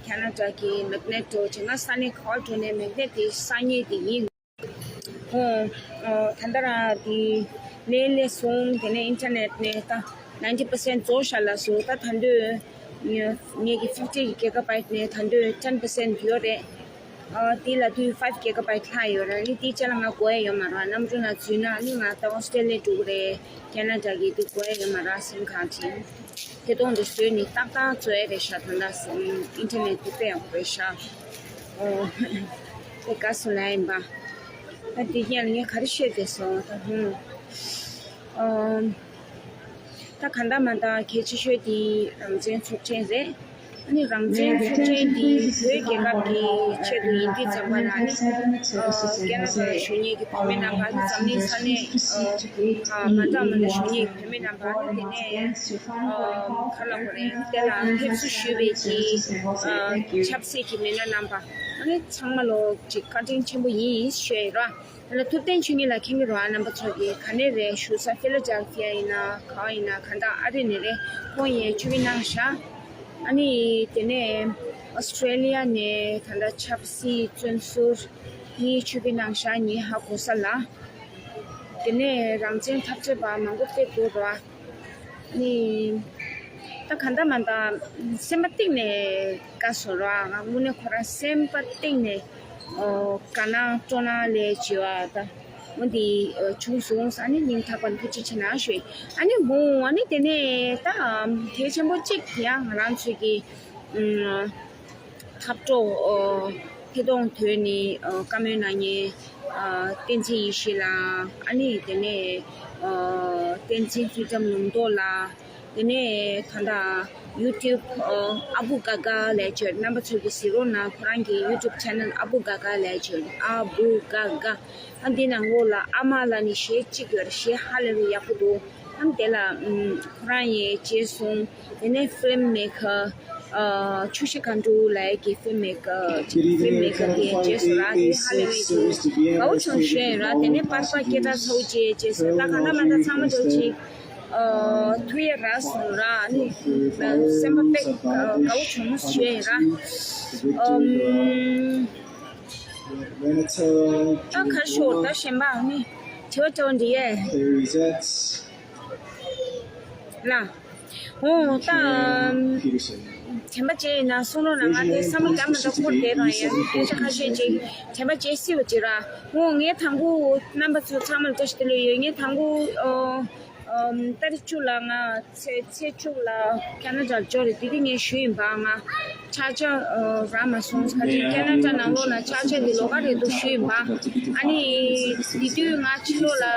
ཁེ་ན་ཌ་གི་མེག་ནེ་ཊི་འདྲ་བོ་ཅིག་ང་ས་གནས་ག་བ་འགྲོ་ནས་མེག་ནེ་ཊི་དེ་སང་ཉིན་དེ་ཡིན། ཨོ། ཨོ། ད་ལྟ་རང་དེ་ལས་ལས་སོང་། དེ་ནས་ཨིན་ཊར་ནེཊ་ནས་ད་ནའིན་ཊི་པར་སེན་ཊི་རྫོགས་ཤག་ལབ་སོང་། ད་ད་དུང་ངེད་ཀྱི་ཕིབ་ཊི་གི་གི་ག་བའིཊ་ནས་ད་དུང་ཊེན་པར་སེན་ཊི་ཡོད་རེད། ཨོ། དེ་ལ་དུས་ཕའིབ་གི་ག་བའིཊ་ལྷག་ཡོད་རེད། ནི་དེ་ཅ་ལག་ང་དགོས་ཡ་ཡོད་མ་རེད། གནམ་གྲུ་ནང་འཛུལ་ན་ནི་ང་ད་ཨོ་སི་ཊེ་ལི་ཡ་འགྲོ་གི་རེད། ཁེ་ན་ཌ་གི་དེ་དགོས་ཡ་ཡོད་མ་རེད། སིམ་ཁཱར་ཌི་དེ་དོན་དུ་བཟོས་ནི་ཏག་ཏག་བཟོ་ཡ་རེད་ཤག་ད་ལྟ་ཨིན་ཊར་ནེཊ་དེ་དཔེ་ཡག་པོ་རེད་ཤག་ཨོ། དེ་ག་སུ་ལ་ཡིན་པ། ད་དེ་ཡང་ངས་ག་རེ་བཤད་བསྡད་སོང་ད་ཧུང་། ཨོ། ད་གང་ལྟར་མ་ལྟར་གལ་ཆེ་ཤོས་དེ་རང་བཙན་ཚོགས་ཆེན་རེད། ཨ་ནི་རང་བཙན་ཚོགས་ཆེན་འདི་བོད་རྒྱལ་ཁབ་ཀྱི་ཆེད་དུ་ཡིན་དུས་ཙམ་པ་ལ་ནི་ཨ་ཁེ་ན་ཌ་ལ་བཞུགས་མཁན་གྱི་བོད་མི་རྣམ་པ་ནི་འཛམ་གླིང་ས་གནས་ཨ་མ་འདྲ་མ་འདྲ་བཞུགས་མཁན་གྱི་བོད་མི་རྣམ་པ་ནི་དེ་ནས་ཨ་ག་ལ་གོ་རེད། དེ་ལ་ཕེབས་བསུ་ཞུས་པའི་གི་ཨ་ཆབ་སྲིད་ཀྱི་མི་སྣ་རྣམ་པ་ཨ་ནི་ཚང་མ་ལོ་ཅིག་བཀའ་དྲིན་ཆེན་པོ་ཡིན་ཞུ་ཡ་ཡིན་ར། ད་ལ་ཐུབ་བསྟན་ཆོས་ཉིད་ལགས་མཁྱེན་གྱི་རེད་པ། རྣམ་པ་ཚོ་གི་ག་ནས་རེད། བཞུགས་ས་ཕི་ལ་ཌེལ་ཕི་ཡ་ཡིན་ན་ག་བ་ཡིན་ན་ག་འདྲ་ཨ་རི་ནས་རེད། ཁོང་ཡང་ཆོས་ཕེབས་གནང་ཤག་ཨ་ནི་དེ་ནས་ཨོ་སི་ཊྲེ་ལི་ཡ་ནས་ད་ལྟ་ཆབ་སྲིད་བཙོན་ཟུར་གཉིས་ཆོས་ཕེབས་གནང་ཤག་ངས་ཧ་གོ་ས་ལ། དེ་ནས་རང་བཙན་འཐབ་རྩོད་པ་མང་པོ་ཕེབས་འདུག་ར། ནི། ད་ག་འདྲ་མ་འདྲ་སེམས་པ་གཏིང་ནས་དགའ་སོང་ར། ང་དངོས་གནས་ཁོ་རང་སེམས་པ་གཏིང་ནས་ཨོ་དགའ་སྣང་སྤྲོ་སྣང་ལས་བྱེད་པ་ད་འོ་འདི་ཨོ་བྱུང་སོང་། ཨ་ནི་སྙིང་ཐག་པ་ནས་ཐུགས་རྗེ་ཆེ་གནང་ཞུ། ཨ་ནི་མོ་ཨ་ནི་དེ་ནས་ད་གལ་ཆེན་པོ་གཅིག་ཡང་ང་རང་ཚོའི་གི་ཨུམ། འཐབ་གྲོགས་ཨོ་ཐད་གཏོང་ཐོག་ནས་ཨོ་བཀའ་མོལ་གནང་མཁན་ཨ་བསྟན་འཛིན་ཡེ་ཤེས་ལགས། ཨ་ནི་དེ་ནས་ཨོ་བསྟན་འཛིན་ཕི་རི་ཌམ་ལུང་རྟོགས་ལགས། དེ་ནས་ད་ལྟ་ཡུ་ཊུབ་ཨོ་ཨ་བུ་ག་ག་ལབ་ཅིག་རྣམ་པ་ཚོ་གིས་གཟིགས་རོགས་གནང་། ཁོ་རང་གི་ཡུ་ཊུབ་ཆེ་ནལ་ཨ་བུ་ག་ག་ལབ་ཅིག་ཨ་བུ་ག་ག་ཨ་འདི་ནང་ལོགས་ལ་ཨ་མ་ལབ་ནས་གཞས་གཅིག་ཡོད་རེད། གཞས་ཧ་ལས་པའི་ཡག་པོ་འདུག་ཨ་དེ་ལ་ཨུམ་ཁོ་རང་ཡང་མཇལ་སོང་། དེ་ནས་ཕིལམ་མེ་ཀར་ཨ་ཆུ་བཞི་སྒང་དྲུག་ལབ་ཡག་གི་ཕིལམ་མེ་ཀར་ཕིལམ་མེ་ཀར་དེ་མཇལ་སོང་ར། དེ་ཧ་ལས་པའི་གི་དགའ་པོ་བྱུང་ཞུ་ཡ་ཡིན་ར། དེ་ནས་པར་པ་སྐད་གྲགས་ཚ་བོ་ཅིག་མཇལ་སོང་། ད་གང་ལྟར་མ་ལྟར་ཚང་མ་འདྲ་བོ་ཅིག་ཨ་ཐུག་ཡ་རག་སོང་ར། ཨ་ནི་སེམས་པ་དཔེ་དགའ་པོ་བྱུང་ཞུ་ཡ་ཡིན་ར། ཨམ། ད་ཁ་ཤོར་ད་གཞན་པ་ནི་དྲི་བ་དྲི་བ་འདི་ཡས་ལ། འོ་ད་དྲན་པ་བརྗེད་ཡིན་ན་གསུང་རོགས་གནང་། ང་དེ་བསམ་བློ་བརྒྱབ་མ་ཐུབ། འཁོར་བསྡད་རང་ཡིན། སྐད་ཆ་ཁ་ཤས་ཅིག་དྲན་པ་བརྗེད་སྲིད་པ་ཅིག་ར། འོ་ངས་དང་པོ་རྣམ་པ་ཚོ་ཚང་མ་ལ་བཀྲ་ཤིས་བདེ་ལེགས་ཡོད། ངས་དང་པོ་ཨོ། ཨམ། ཏ་རིག་བཅུ་ལ་ང་ཚེས་ཚེས་བཅུ་ལ་ཁེ་ན་ཌ་འབྱོར་རེད། དེ་དུས་ངས་ཞུས་ཡིན་པ། ང་ཆ་ཆ་ཨ་རག་མ་སོང་། ག་ཅིག་ཁེ་ན་ཌ་ནང་ལོགས་ལ་ཆ་ཆ་དེ་ལོགས་ཀ་རེད་འདུག་ཞུས་ཡིན་པ། ཨ་ནི་དེ་དུས་ང་ཕྱི་ལོགས་ལ་ཨ་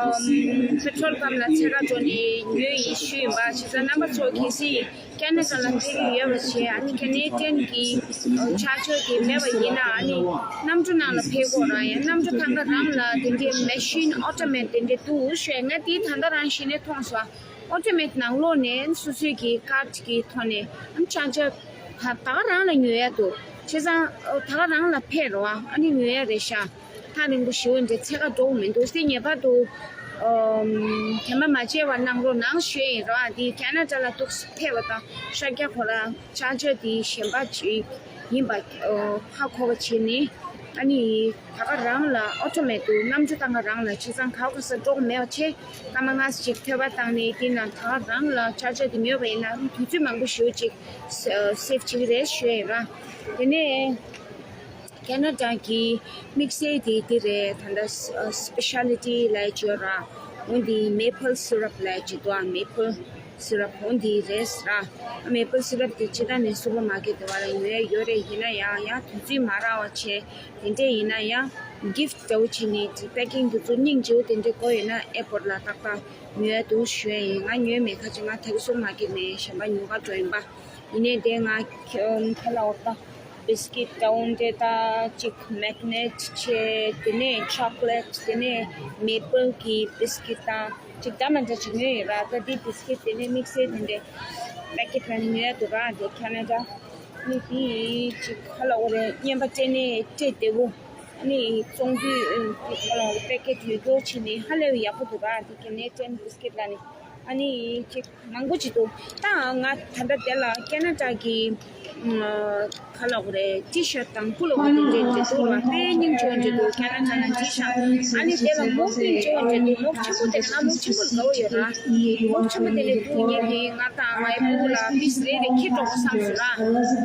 ཨམ་པེ་ཊྲོལ་པམ་ལ་འཚོལ་ག་འགྲོ་ནས་ཉོས་ཡིན་ཞུས་ཡིན་པ། བྱས་ཙང་རྣམ་པ་ཚོ་གལ་སྲིད་ཁེ་ན་ཌ་ལ་ཕེབས་ཀྱི་ཡོད་པ་བྱས། ཨ་ནི་ཁེ་ནེ་ཌི་ཡན་གྱི་ཆར་ཇར་དེ་མེད་པ་ཡིན་ན། ཨ་ནི་གནམ་གྲུ་ནང་ལ་ཕེབས་དགོས་རང་ཡང་། གནམ་གྲུ་ཐང་ག་རང་ལ་དེ་འདྲའི་མེ་ཤིན་ཨོ་ཊོ་མེ་ཊི་དེ་འདྲ་འདུག་ཞུས། ང་དེ་ད་ལྟ་རང་གཞི་ནས་མཐོང་སོང་། ཨོ་ཊོ་མེ་ཊི་ནང་ལོགས་ནས་སོ་སོའི་གི་ཀར་ཌི་གི་ཐོག་ནས་ཨ་ནི་ཆར་ཇར་ད་ག་རང་ལ་ཉོ་ཡ་འདུག་བྱས་ཙང་ད་ག་རང་ལ་ཕེབས་རོགས། ཨ་ནི་ཉོ་ཡ་རེད་ཤག་ཐག་རིང་པོ་ཞེ་པོ་འདྲ་འཚོལ་ག་འགྲོ་གི་མི་འདུག་སྟེ། ངེས་པར་དུ་ཨམ་དྲན་པ་མ་བརྗེད་པ་གནང་རོགས་གནང་ཞུ་ཡ་ཡིན་ར། འདི་ཁེ་ན་ཌ་ལ་འདུག་ཕེབས་པ་དང་ཤར་རྒྱག་ཁོ་ར་ཆར་ཇར་འདི་གཞན་པ་ཅིག་ཡིན་པ་ཨོ་ཧ་གོ་བ་བྱས་ནས། ཨ་ནི་ད་ག་རང་ལ་ཨོ་ཊོ་མེ་ཊི་འདུག་གནམ་གྲུ་ཐང་ག་རང་ལ། བྱས་ཙང་ག་པར་ག་ས་འགྲོ་གི་མེད་པ་བྱས། སྐར་མ་ལྔ་ཙམ་ཅིག་ཐོལ་པ་བཏང་ནས་དེ་ནང་ད་ག་རང་ལ་ཆར་ཇར་འདི་ཉོས་པ་ཡིན་ན་དུས་ཚོད་མང་པོ་ཞེ་པོ་ཅིག་སེ་སེབ་བྱེད་ཀྱི་རེད་ཞུ་ཡ་ཡིན་ར། དེ་ནས། ཁེ་ན་ཌ་གི་དམིགས་བསལ་དེ་འདི་རེད། ད་ལྟ་ཨ་སི་པེ་ཤལ་ཊི་ལབ་ཡ་ཅིག་ཡོད་ར། འོ་འདི་མེ་པལ་སི་རབ་ལབ་ཡ་ཅིག་འདུག་ཨ། མེ་པལ་ སི་རབ་འོ་འདི་རེད་ཟེར་ར། མེ་པལ་སི་རབ་དེ་སྤྱིར་བཏང་ནས་སུ་པར་མར་ཀེཊ་དེ་བ་ལ་ཉོ་ཡ་ཡོད་རེད། ཡིན་ན་ཡང་ཡང་དུས་ཚོད་མ་རག་པ་བྱས། དེ་འདྲས་ཡིན་ན་ཡང་གིཕ་ཊི་འདྲ་བོ་བྱས་ནས་དེ་པེ་ཀིང་དེ་ཚོ་སྙིང་རྗེ་བོ་དེ་འདྲས་དགོས་ཡོད་ན་ཨེར་པོར་ཊི་ལ་ཏག་ཏག་ཉོ་ཡ་འདུག་ཞུ་ཡ་ཡིན། ང་ཉོས་མེད། ཁ་ཅིག་ང་ད་རེས་སུ་པར་མར་ཀེཊ་ནས་གཞན་པ་ཉོ་ག་འགྲོ་ཡིན་པ། ཡིན་ནའི་དེ་ང་ཁ་ལ་འོ་ད་བིས་ཀིཊ་འདྲ་བོ་འདྲས་ད་ཅིག་མེག་ནེཊ་བྱས། དེ་ནས་ཆོ་ཀོ་ལེཊ། དེ་ནས་མེ་པལ་གྱི་བིས་ཀིཊ་དང་ཅིག་འདྲ་མི་འདྲ་ཅིག་ཉོས་ཡོད་ར། ད་དེ་བིས་ཀིཊ་དེ་ནས་དམིགས་བསལ་དེ་འདྲས་པེ་ཀེཊ་ལ་ནི་ཉོ་ཡ་འདུག་ར། དེ་ཁེ་ན་ཌ་ནི་དེ་ཅིག་ཁ་ལ་འོ་རེད། རྔན་པ་སྤྲད་ནས་སྤྲད་བདེ་བོ། ཨ་ནི་བཙོང་དུས་དེ་ཁ་ལ་འོ་རེད། པེ་ཀེཊ་ཡོད་རྒྱུ་བྱས་ནས་ཧ་ལས་པའི་ཡག་པོ་འདུག་ར། དེ་ཀེ་ནེ་ཌི་ཡན་བིས་ཀིཊ་ལ་ནི་ཨ་ནི་ཅིག་མང་པོ་ཅིག་འདུག་ད་ང་ད་ལྟ་དེ་ལ་ཁེ་ན་ཌ་གི་ཁ་ལ་འོ་རེད། ཊི་ཤརཊ་དང་ཕུ་ལོ་བ་དེ་འདྲས་འདྲས་འདུག་ར། དཔེ་སྙིང་རྗེ་བོ་འདྲས་འདུག་ཁེ་ན་ཌ་ནང་ཊི་ཤརཊ། ཨ་ནི་དེ་ལ་མོག་སྙིང་རྗེ་བོ་འདྲས་འདུག་མོག་ཆེན་པོ་དེ་ང་མོག་ཆེན་པོ་དགའ་བོ་ཡོད་ར། མོག་ཆེན་པོ་དེ་ལས་འདུག་ངས་དེ་ང་དང་ངའི་ཕྲུ་གུ་ལ་པིས་རེ་རེ་འཁྱེར་འགྲོ་དགོས་བསམ་སོང་ར།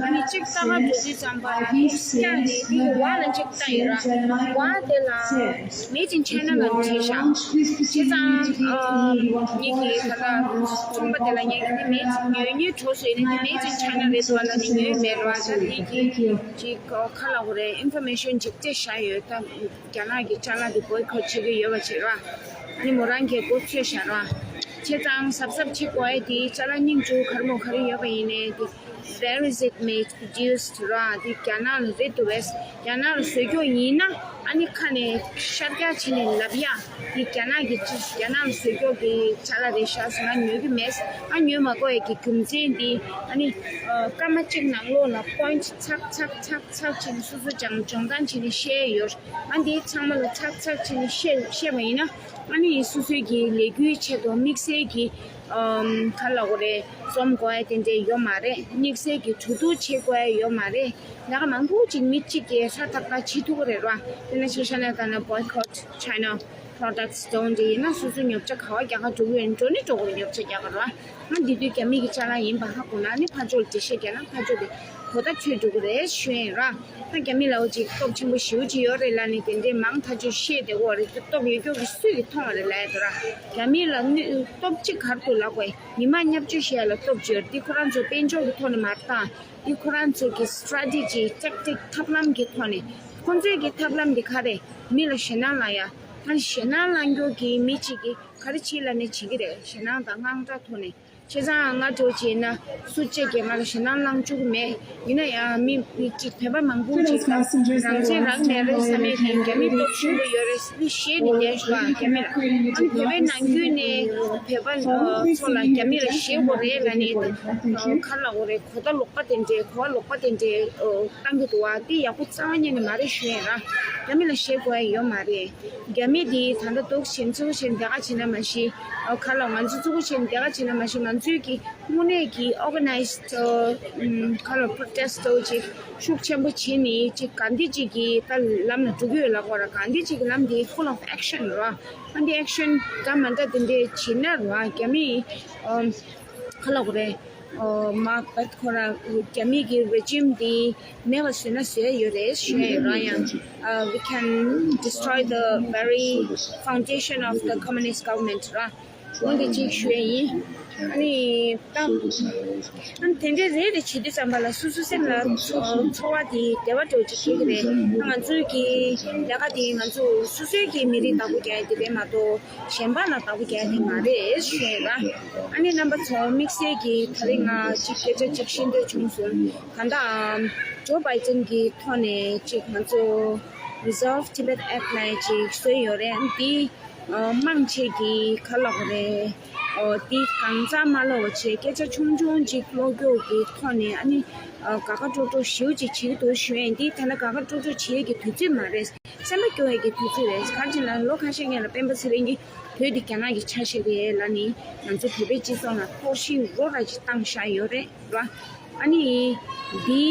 ཨ་ནི་གཅིག་ལྟ་ག་འགྲོ་དུས་ཙམ་པ་ལ་ཀྱང་ནི་དེ་གི་བ་ལ་གཅིག་ལྟ་ཡིན་ར། བ་དེ་ལ། Made in China ལ་བྲིས་ཤག་བྱས་ཙང་ཨ་ངེད་ཀྱི་ད་ལྟ་ཚོང་པ་དེ་ལ་ངེད་ཀྱི་ནི་Made in ཉོ་ཉོས་གྲོགས་སུ་ཡིན་ན་ནི་Made in China རེད་འདུག་བ་ལ་ནི་ཉོས་མེད་ར། ད་ངེད་ཀྱི་ཅིག་ཁ་ལ་འོ་རེད། ཨིན་ཕོར་མེ་ཤན་ཅིག་སྤྲད་བཞག་ཡོད། ད་རྒྱ་ནག་གི་ཅ་ལག་དེ་བོའི་ཁོ་ཊ་བྱེད་ཀྱི་ཡོད་པ་བྱེད་ར། ཨ་ནི་མོ་རང་གིས་མགོ་ཚོས་བཞག་ར། བྱས་ཙང་གཟབ་གཟབ་བྱེད་དགོས་ཡ་དེ་ཅ་ལག་སྙིང་རྗེ་བོ་ག་རེ་མོ་ག་རེ་ཡོད་པ་ཡིན་ནའི་དེ། Where is it made produced ར། འདི་རྒྱ་ནག་ལ་རེད་འདུག་བས། རྒྱ་ནག་ལ་བཟོ་རྒྱུ་ཡིན་ན་ཨ་ནི་ཁ་ནས་ཤར་རྒྱག་བྱས་ནས་ལབ་ཡ། འདི་རྒྱ་ནག་གི་ཅི་རྒྱ་ནག་ལ་བཟོ་རྒྱུ་གི་ཅ་ལག་རེད་ཤག་ཟེར་ང་ཉོ་གི་མེད། ང་ཉོ་མ་དགོས་ཡ་གི་རྒྱུ་མཚན་འདི་ཨ་ནི་ཨ་སྐར་མ་གཅིག་ནང་ལོགས་ལ་པོ་ཡིན་ཊི་ཚག་ཚག་ཚག་ཚག་བྱས་ནས་སོ་སོ་ཅང་སྦྱོང་སྟངས་བྱས་ནས་བཤད་ཡོད། ང་འདི་ཚང་མ་ལ་ཚག་ཚག་བྱས་ནས་བཤད་བཤད་པ་ཡིན་ན་ཨ་ནི་སོ་སོའི་གི་ལས་འགུལ་ཆེད་དུ་དམིགས་བསལ་གྱི་ཨམ་ག་ལབ་དགོས་རེད། རྩོམ་དགོས་ཡ་དེ་འདྲས་ཡོད་མ་རེད། དམིགས་བསལ་གྱི་གྲོས་བསྡུར་བྱེད་དགོས་ཡ་ཡོད་མ་རེད། ལས་ཀ་མང་པོ་ཅིག་མི་གཅིག་གིས་ཧྲ་ཐག་ཐག་བྱེད་ཐུབ་ཀྱི་རེད་ར། དཔེར་ན་ཆ་བཞག་ན་ད་ནི་Boycott China Products འདྲ་བོ་འདྲ་ཡིན་ན་སོ་སོའི་ཉོ་ཆ་ག་པར་རྒྱག་ག་འགྲོ་གི་ཡོད་ན་འགྲོ་ནི་འགྲོ་དགོས་རེད། ཉོ་ཆ་རྒྱག་ག་ར། ང་འདི་དུས་རྒྱ་མི་གི་ཅ་ལག་ཡིན་པ་ཧ་གོ་ན་ནི་ཕར་ཕྱོགས་ལ་འགྲེལ་བཤད་རྒྱག་ན་ཕར་ཕྱོགས་དེ་གོ་བརྡ་འཕྲོད་འགྲོ་གི་རེད་ཞུ་ཡིན་ར། ད་རྒྱ་མི་ལ་འོ་ཅིག་སྟོབས་ཆེན་པོ་ཞེ་པོ་ཅིག་ཡོད་རེད་ལབ་ནས་དེ་འདྲའི་མང་ཐག་ཆོད་བཤད་བསྡད་ཀྱི་ཡོད་རེད། སྟོབས་ཡོད་རྒྱུ་གི་སུས་ཀྱིས་མཐོང་བ་རེད་ལབ་ཡ་དེ་ར། རྒྱ་མི་ལ་གནོད་སྟོབས་གཅིག་ག་རེ་འདུག་ལབ་དགོས། མི་མང་བརྙས་བཅོས་བྱེད་ཡ་ལ་སྟོབས་ཡོད་རེད། འདི་ཁོ་རང་ཚོ་དཔལ་འབྱོར་གྱི་ཐོག་ནས་མ་རེད། ད་འདི་ཁོ་རང་ཚོ་གི་སི་ཊེ་རེ་ཊི་ཇི་ཊེག་ཊིག་ཐབས་ལམ་གྱི་ཐོག་ནས། ཁོ་ཚོའི་གི་ཐབས་ལམ་འདི་ག་རེ་རེད། མི་ལ་ཞེད་སྣང་ལངས་ཡ། ད་ཞེད་སྣང་ལངས་རྒྱུ་གི་མི་གཅིག་གིས་ག་རེ་བྱེད་ལབ་ནས་བྱེད་ཀྱི་རེད། ཞེད་སྣང་དང་དངངས་སྐྲག་ཐོག་ནས། བྱས་ཙང་ང་འདྲ་བོ་བྱས་ན་སུ་གཅིག་གིས་ང་ལ་ཞེད་སྣང་ལངས་བཅུག་གི་མེད། ཡིན་ན་ཡང་མི་མི་གཅིག་བོད་པ་མང་པོ་ཅིག་ལ་རང་བཙན་རག་མེད་རེད་བསམ་ཡས་དེ་རྒྱ་མི་སྟོབས་ཆེན་པོ་ཡོད་རེད་ཟེར་ནས་བཤད་ནས་བསྡད་ཤག་རྒྱ་མི་ལ། ཨ་ནི་བོད་པའི་ནང་ཁུལ་ནས་བོད་པ་ཚོ་ལ་རྒྱ་མི་ལ་ཞེད་དགོས་རེད་ལབ་ནས་ག་རེ་ལབ་དགོས་རེད། གོ་བརྡ་ལོག་པ་དེ་འདྲས་གོ་བ་ལོག་པ་དེ་འདྲས་བཏང་གི་འདུག་བ། དེ་ཡག་པོ་རྩ་བ་ཉིད་ནས་མ་རེད་ཞུ་ཡས་ར། རྒྱ་མི་ལ་ཞེད་དགོས་ཡ་ཡོད་མ་རེད། རྒྱ་མི་དེ་ད་ལྟ་འདུག་བྱས་ཚུར་བྱས་ལས་ཀ་བྱེད་ན་མ་གཞི། ཨ་ག་ལ་ང་ཚོ་ཚུར་བྱས་ལས་ཀ་བྱེད་ན་མ་གཞི། ང་ཚོའི་གི་དངོས་གནས་ཀྱི་ཨོར་ག་ནའི་ཛི་ཌི་ཨ་ག་ལ་པྲོ་ཊེ་སི་ཊི་འདྲ་བོ་ཅིག་ཤུགས་ཆེན་པོ་བྱས་ནས་ཅིག་ག་འདི་ཅིག་གི་ད་ལམ་ལ་འགྲོ་གི་ཡོད་ལབ་དགོས་ར། ག་འདི་ཅིག་གི་ལམ་དེ་full of action ར། ཨ་འདི་ཨེག་ཤན་འདྲ་མི་འདྲ་དེ་འདྲས་བྱེད་ན་ར། རྒྱ་མི་ཨམ་ག་ལབ་དགོས་རེད། ཨོ་མ་བད་ཁོ་རང་རྒྱ་མི་གི་རི་ཇིམ་འདི་མེད་པ་བཟོས་ན་བཟོས་ཡོད་རེད་ཞུ་ཡ་ཡོད་ར། ཡང་ཨ་we can destroy the very foundation of the communist government ར། འོ་འདི་གཅིག་ཞུ་ཡ་ཡིན། ཨ་ནི་ད་ཨ་ནི་དེ་འདྲས་རེ་རེ་བྱེད་དུས་ཙམ་པ་ལ་སོ་སོ་སེམས་ལ་ཚོར་བ་དེ་བདེ་བ་འདྲ་བོ་ཅིག་སྐྱེ་གི་རེད། ད་ང་ཚོའི་གི་ལས་ཀ་དེ་ང་ཚོ་སོ་སོའི་གི་མི་རིགས་བདག་པོ་རྒྱག་ཡ་དེ་རེད་མ་གཏོགས། གཞན་པ་ལ་བདག་པོ་རྒྱག་ཡ་དེ་མ་རེད་ཞུ་ཡ་ར། ཨ་ནི་རྣམ་པ་ཚོ་དམིགས་བསལ་གྱིས་ད་རེས་ང་གཅིག་སྐད་ཆ་གཅིག་ཤེས་འདོད་བྱུང་སོང་། གང་ལྟར་ཇོ་བྷའི་ཏིན་གྱི་ཐོག་ནས་གཅིག་ང་ཚོ་Resolve Tibet Act ལབ་ཡ་གཅིག་བཟོས་ཡོད་རེད། འདི་མང་ཆེ་གིས་ག་ལབ་དགོས་རེད། འདི་གང་ཙམ་མ་ལབ་པ་བྱས་སྐད་ཆ་ཆུང་ཆུང་གཅིག་ཀློག་རྒྱུ་གི་ཐོག་ནས་ཨ་ནི་དགའ་དགའ་སྤྲོ་སྤྲོ་ཞེ་པོ་ཅིག་བྱེད་ཀྱི་འདུག་ཞུ་ཡ་ཡིན། འདི་ཐ་ན་དགའ་དགའ་སྤྲོ་སྤྲོ་བྱེད་ཡ་གི་དུས་ཚོད་མ་རེད། སེམས་པ་སྐྱོ་ཡས་ཀྱི་དུས་ཚོད་རེད། ག་རེ་ཟེར་ན་ལོ་ཁ་ཤས་སྔོན་ལ་སྤེན་པ་ཚེ་རིང་གིས་བོད་འདི་རྒྱ་ནག་གིས་ཆ་བཞག་གི་ཡོད་ལབ་ནས་ང་ཚོ་བོད་པའི་སྤྱི་ཚོགས་ནང་འཁོར་ཞིག་རོ་ར་ཅིག་བཏང་བཞག་ཡོད་རེད་ར། ཨ་ནི་འདི་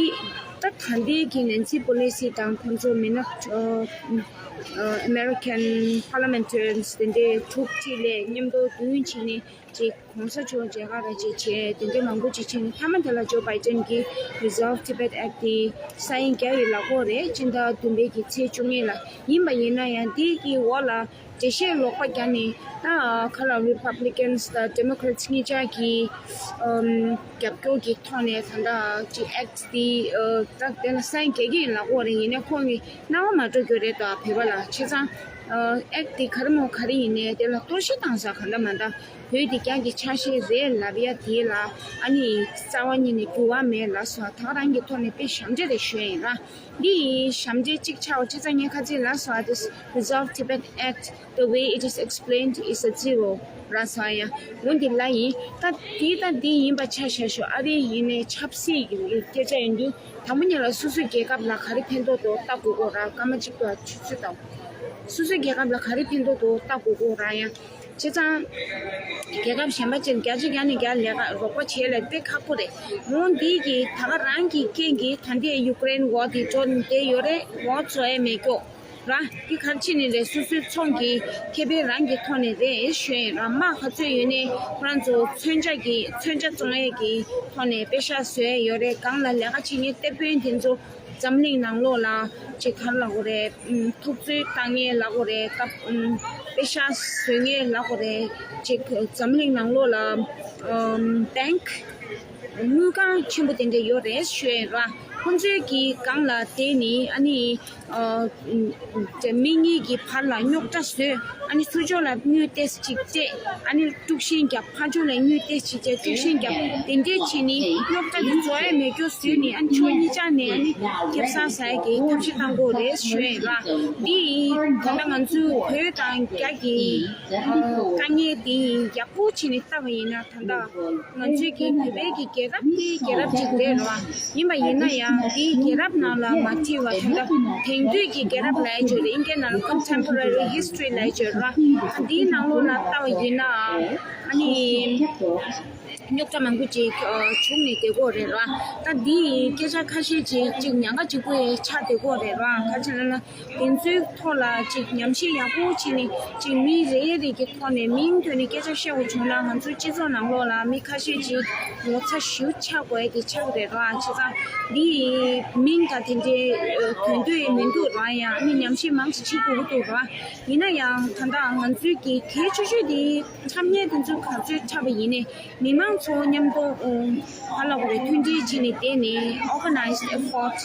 ད་ད་ལྟའི་གི་ནན་སི་པོ་ལི་སི་དང་ཁོང་ཚོ་མི་ནག་ཨ་ཨ་ཨ་མེ་རི་ཀན་པར་ལི་མེན་ཊ་རི་ཡན་དེ་འདྲའི་དྲུག་ཁྲི་ལས་མཉམ་དུ་མདུན་ཕྱིན་ནས། ཅིག་གོང་ས་མཆོག་མཇལ་ཁ་ར་ཅིག་བྱས་དེ་འདྲའི་མང་པོ་ཅིག་བྱས་ནས། མཐའ་མ་དེ་ལ་ཇོ་བྷའི་ཏན་གྱིས་Resolve Tibet Act དེ་སའིན་རྒྱག་ཡི་ལབ་ཀྱི་ཡོད་རེད། སྤྱི་ཟླ་བདུན་པའི་གི་ཚེས་བཅུ་གཉིས་ལ། ཡིན་པ་ཡིན་ན་ཡང་དེ་གི་འོག་ལ་འགྲེལ་བཤད་ལོག་པ་རྒྱག་ནས། ད་ག་ལ་Republicans དང་Democrats གཉིས་ཆ་གི་ཨམ་རྒྱབ་སྐྱོར་གྱི་ཐོག་ནས་ད་ལྟ་ཅིག་Act དེ་ཨ་ད་དེ་ལ་སའིན་རྒྱག་གི་ཡིན་ལབ་ཀྱི་ཡོད་རེད། ཡིན་ནའི་ཁོང་གི་སྣང་བ་མ་འགྲོ་རྒྱུ་རེད། ད་བོད་པ་ལ་བྱས་ཙང་ཨ་Act དེ་ག་རེ་མོ་ག་རེ་ཡིན་ནའི་དེ་ལ་གཏོར་བཤིག་བཏང་ས་གང་འདྲ་མ་འདྲ། བོད་དེ་རྒྱ་གི་ཆ་ཤས་རེད་ལབ་ཡ་དེ་ལ་ཨ་ནི་རྩ་བ་ཉིད་ནས་འགྱུར་བ་མེད་ལབ་སོང་། ད་ག་རང་གི་ཐོག་ནས་དཔེ་ཞབས་འདྲེན་རེད་ཞུ་ཡ་ཡིན་ར། འདི་ཡི་ཞབས་འདྲེན་གཅིག་ཆགས་པ་བྱས་ཙང་ངས་ཁ་ཚིག་ལབ་སོང་། This Resolve Tibet Act, the way it is explained, is a zero ར་སོང་ཡ། འོ་འདི་ལ་ཡིན། ད་འདི་ད་འདི་ཡིན་པ་ཆ་བཞག་ཞོག་ཨ་རི་ཡིན་ནའི་ཆབ་སྲིད་ཀྱི་སྐད་ཆ་ཡིན་དུས། དང་པོ་ཉིད་ལ་སོ་སོའི་རྒྱལ་ཁབ་ལ་ག་རེ་ཕན་ཐོགས་འདུག་ལྟ་དགོས་ཀྱི་ཡོད་ར། སྐར་མ་གཅིག་ཏུ་ཆུ་ཚོད་དང་། སོ་སོའི་རྒྱལ་ཁབ་ལ་ག་རེ་ཕན་ཐོགས་འདུག་ལྟ་དགོས་ཀྱི་ཡོད་ར་ཡ། བྱས་ཙང་རྒྱལ་ཁབ་གཞན་པ་ཅིག་བརྒྱ་ཆ་བརྒྱ་ནས་བརྒྱ་ལས་ཀ་རོགས་པ་བྱེད་ལ་དཔེ་ཁག་པོ་རེད། འོ་འདི་གི་ད་ག་རང་གི་རྐྱེན་གྱིས་ད་ལྟའི་ཡུ་ཀེ་རེན་འོག་དེ་འགྲོ་བསྡད་ཡོད་རེད། འོ་བཟོ་ཡས་མེད་ཀྱོག་ར། འདི་ག་རེ་བྱས་ནས་རེད། སོ་སོའི་ཚོང་གི་ཁེ་ཕན་རང་གི་ཐོག་ནས་རེད་ཞུ་ཡས་ར། དམག་ག་ཚོད་ཡོད་ནའི་ཁོ་རང་ཚོ་མཚོན་ཆ་གི་མཚོན་ཆ་བཙོང་ཡས་ཀྱི་ཐོག་ནས་པེ་ཤག་བཟོ་ཡས་ཡོད་རེད། སྒང་ལ་ལས་ཀ་བྱེད་མཁན་དེད་དཔོན་དེ་ཚོ་འཛམ་གླིང་ནང་ལོགས་ལ་ཅིག་ག་རེ་ལབ་དགོས་རེད། ཨམ་ཐུབ་ཚོད་བཏང་མཁན་ལབ་དགོས་རེད། སྐབས་ཨམ་པེ་ཤག་བཟོ་མཁན་ལབ་དགོས་རེད། ཅིག་འཛམ་གླིང་ནང་ལོགས་ལ་ཨམ་བེང་ཀི་དངུལ་ཁང་ཆེན་པོ་དེ་འདྲ་ཡོད་རེད་ཞུ་ཡས་ར། ཁོང་ཚོའི་གི་སྒང་ལ་བསྡད་ནས་ཨ་ནི་ཨ་དེ་མི་གཉིས་ཀྱི་བར་ལ་རྙོག་དྲ་བཟོས། ཨ་ནི་ཚུར་ཕྱོགས་ལ་དངུལ་ཏོག་ཙམ་ཅིག་སྤྲད། ཨ་ནི་དཀྲུག་ཤིང་རྒྱབ། ཕར་ཕྱོགས་ལ་དངུལ་ཏོག་ཙམ་ཅིག་སྤྲད། དཀྲུག་ཤིང་རྒྱབ། དེ་འདྲས་བྱས་ནས་རྙོག་དྲ་དེ་རྫོགས་ཡས་མེད་རྒྱུ་བཟོས་ནས། ཨ་ནི་ཕྱོགས་གཉིས་ཆ་ནས་ཨ་ནི་ཁེ་བཟང་ཟ་ཡས་ཀྱི་ཐབས་ཤེས་བཏང་དགོས་རེད་ཞུ་ཡས་ར། འདི་ཡིན། ད་ལྟ་ང་ཚོའི་བོད་དང་རྒྱ་གི་ཨ་དཀའ་ངལ་འདི་ཡིན་ཡག་པོ་བྱས་ནས་ལྟ་བ་ཡིན་ན། ད་ལྟ་ང་ཚོའི་གི་བོད་པའི་གི་རྒྱལ་རབས་དེ་རྒྱལ་རབས་ཅིག་རེད་ར། ཡིན་པ་ཡིན་ན་ཡང་དེའི་རྒྱལ་རབས་ནང་ལ་མ་བྲིས་པ། ད་ལྟ་དེང་དུས་ཀྱི་རྒྱལ་རབས་ལབ་ཡས་ཅིག་རེད། ཨིན་སྐད་ནང་ལ་Contemporary History ལབ་ཡས་ཅིག་ར། འདིའི་ནང་ལོགས་ལ་ལྟ་བ་ཡིན་ན་ཨ་ནི་རྙོག་དྲ་མང་པོ་ཅིག་ཨ་བྱུང་ནས་བསྡད་ཀྱི་ཡོད་རེད་ར། ད་འདིའི་སྐད་ཆ་ཁ་ཤས་ཅིག་ཅིག་ཉེན་ཁ་ཅིག་པོ་ཡང་ཆགས་བསྡད་ཀྱི་ཡོད་རེད་ར། ག་རེ་ཟེར་ན། དེ་ཚོའི་ཐོག་ལ་ཅིག་ཉམས་ཞིབ་ཡག་པོ་བྱས་ནས། ཅིག་མི་རེ་རེ་གི་ཐོག་ནས་མིང་ཐོན་ནས་སྐད་ཆ་བཤད་དགོས་བྱུང་ན། ང་ཚོའི་སྤྱི་ཚོགས་ནང་ལོགས་ལ་མི་ཁ་ཤས་ཅིག་ངོ་ཚ་ཞེ་པོ་ཆགས་དགོས་ཡས་དེ་ཆགས་ཀྱི་རེད་ར། བྱས་ཙང་འདི་མིང་དང་དེ་འདྲའི་ཨ་དོན་དུ་མི་འདུག་ར། ཡང་ཨ་ནི་ཉམས་ཞིབ་མང་ཙམ་བྱེད་དགོས་ཀྱི་འདུག་ར། ཡིན་ན་ཡང་ད་ལྟ་ང་ཚོའི་གི་གལ་ཆེ་ཤོས་དེ། འཁྲབ་མཁན་དེ་ཚོ་ག་ཚོད་འཁྲབ་པ་ཡིན་ནའི། མི་མང་ཚོ་མཉམ་དུ་ཨོ་ག་རེ་ལབ་དགོས་རེད། མཐུན་སྒྲིལ་བྱས་ནས་བསྡད་ནས། Organized effort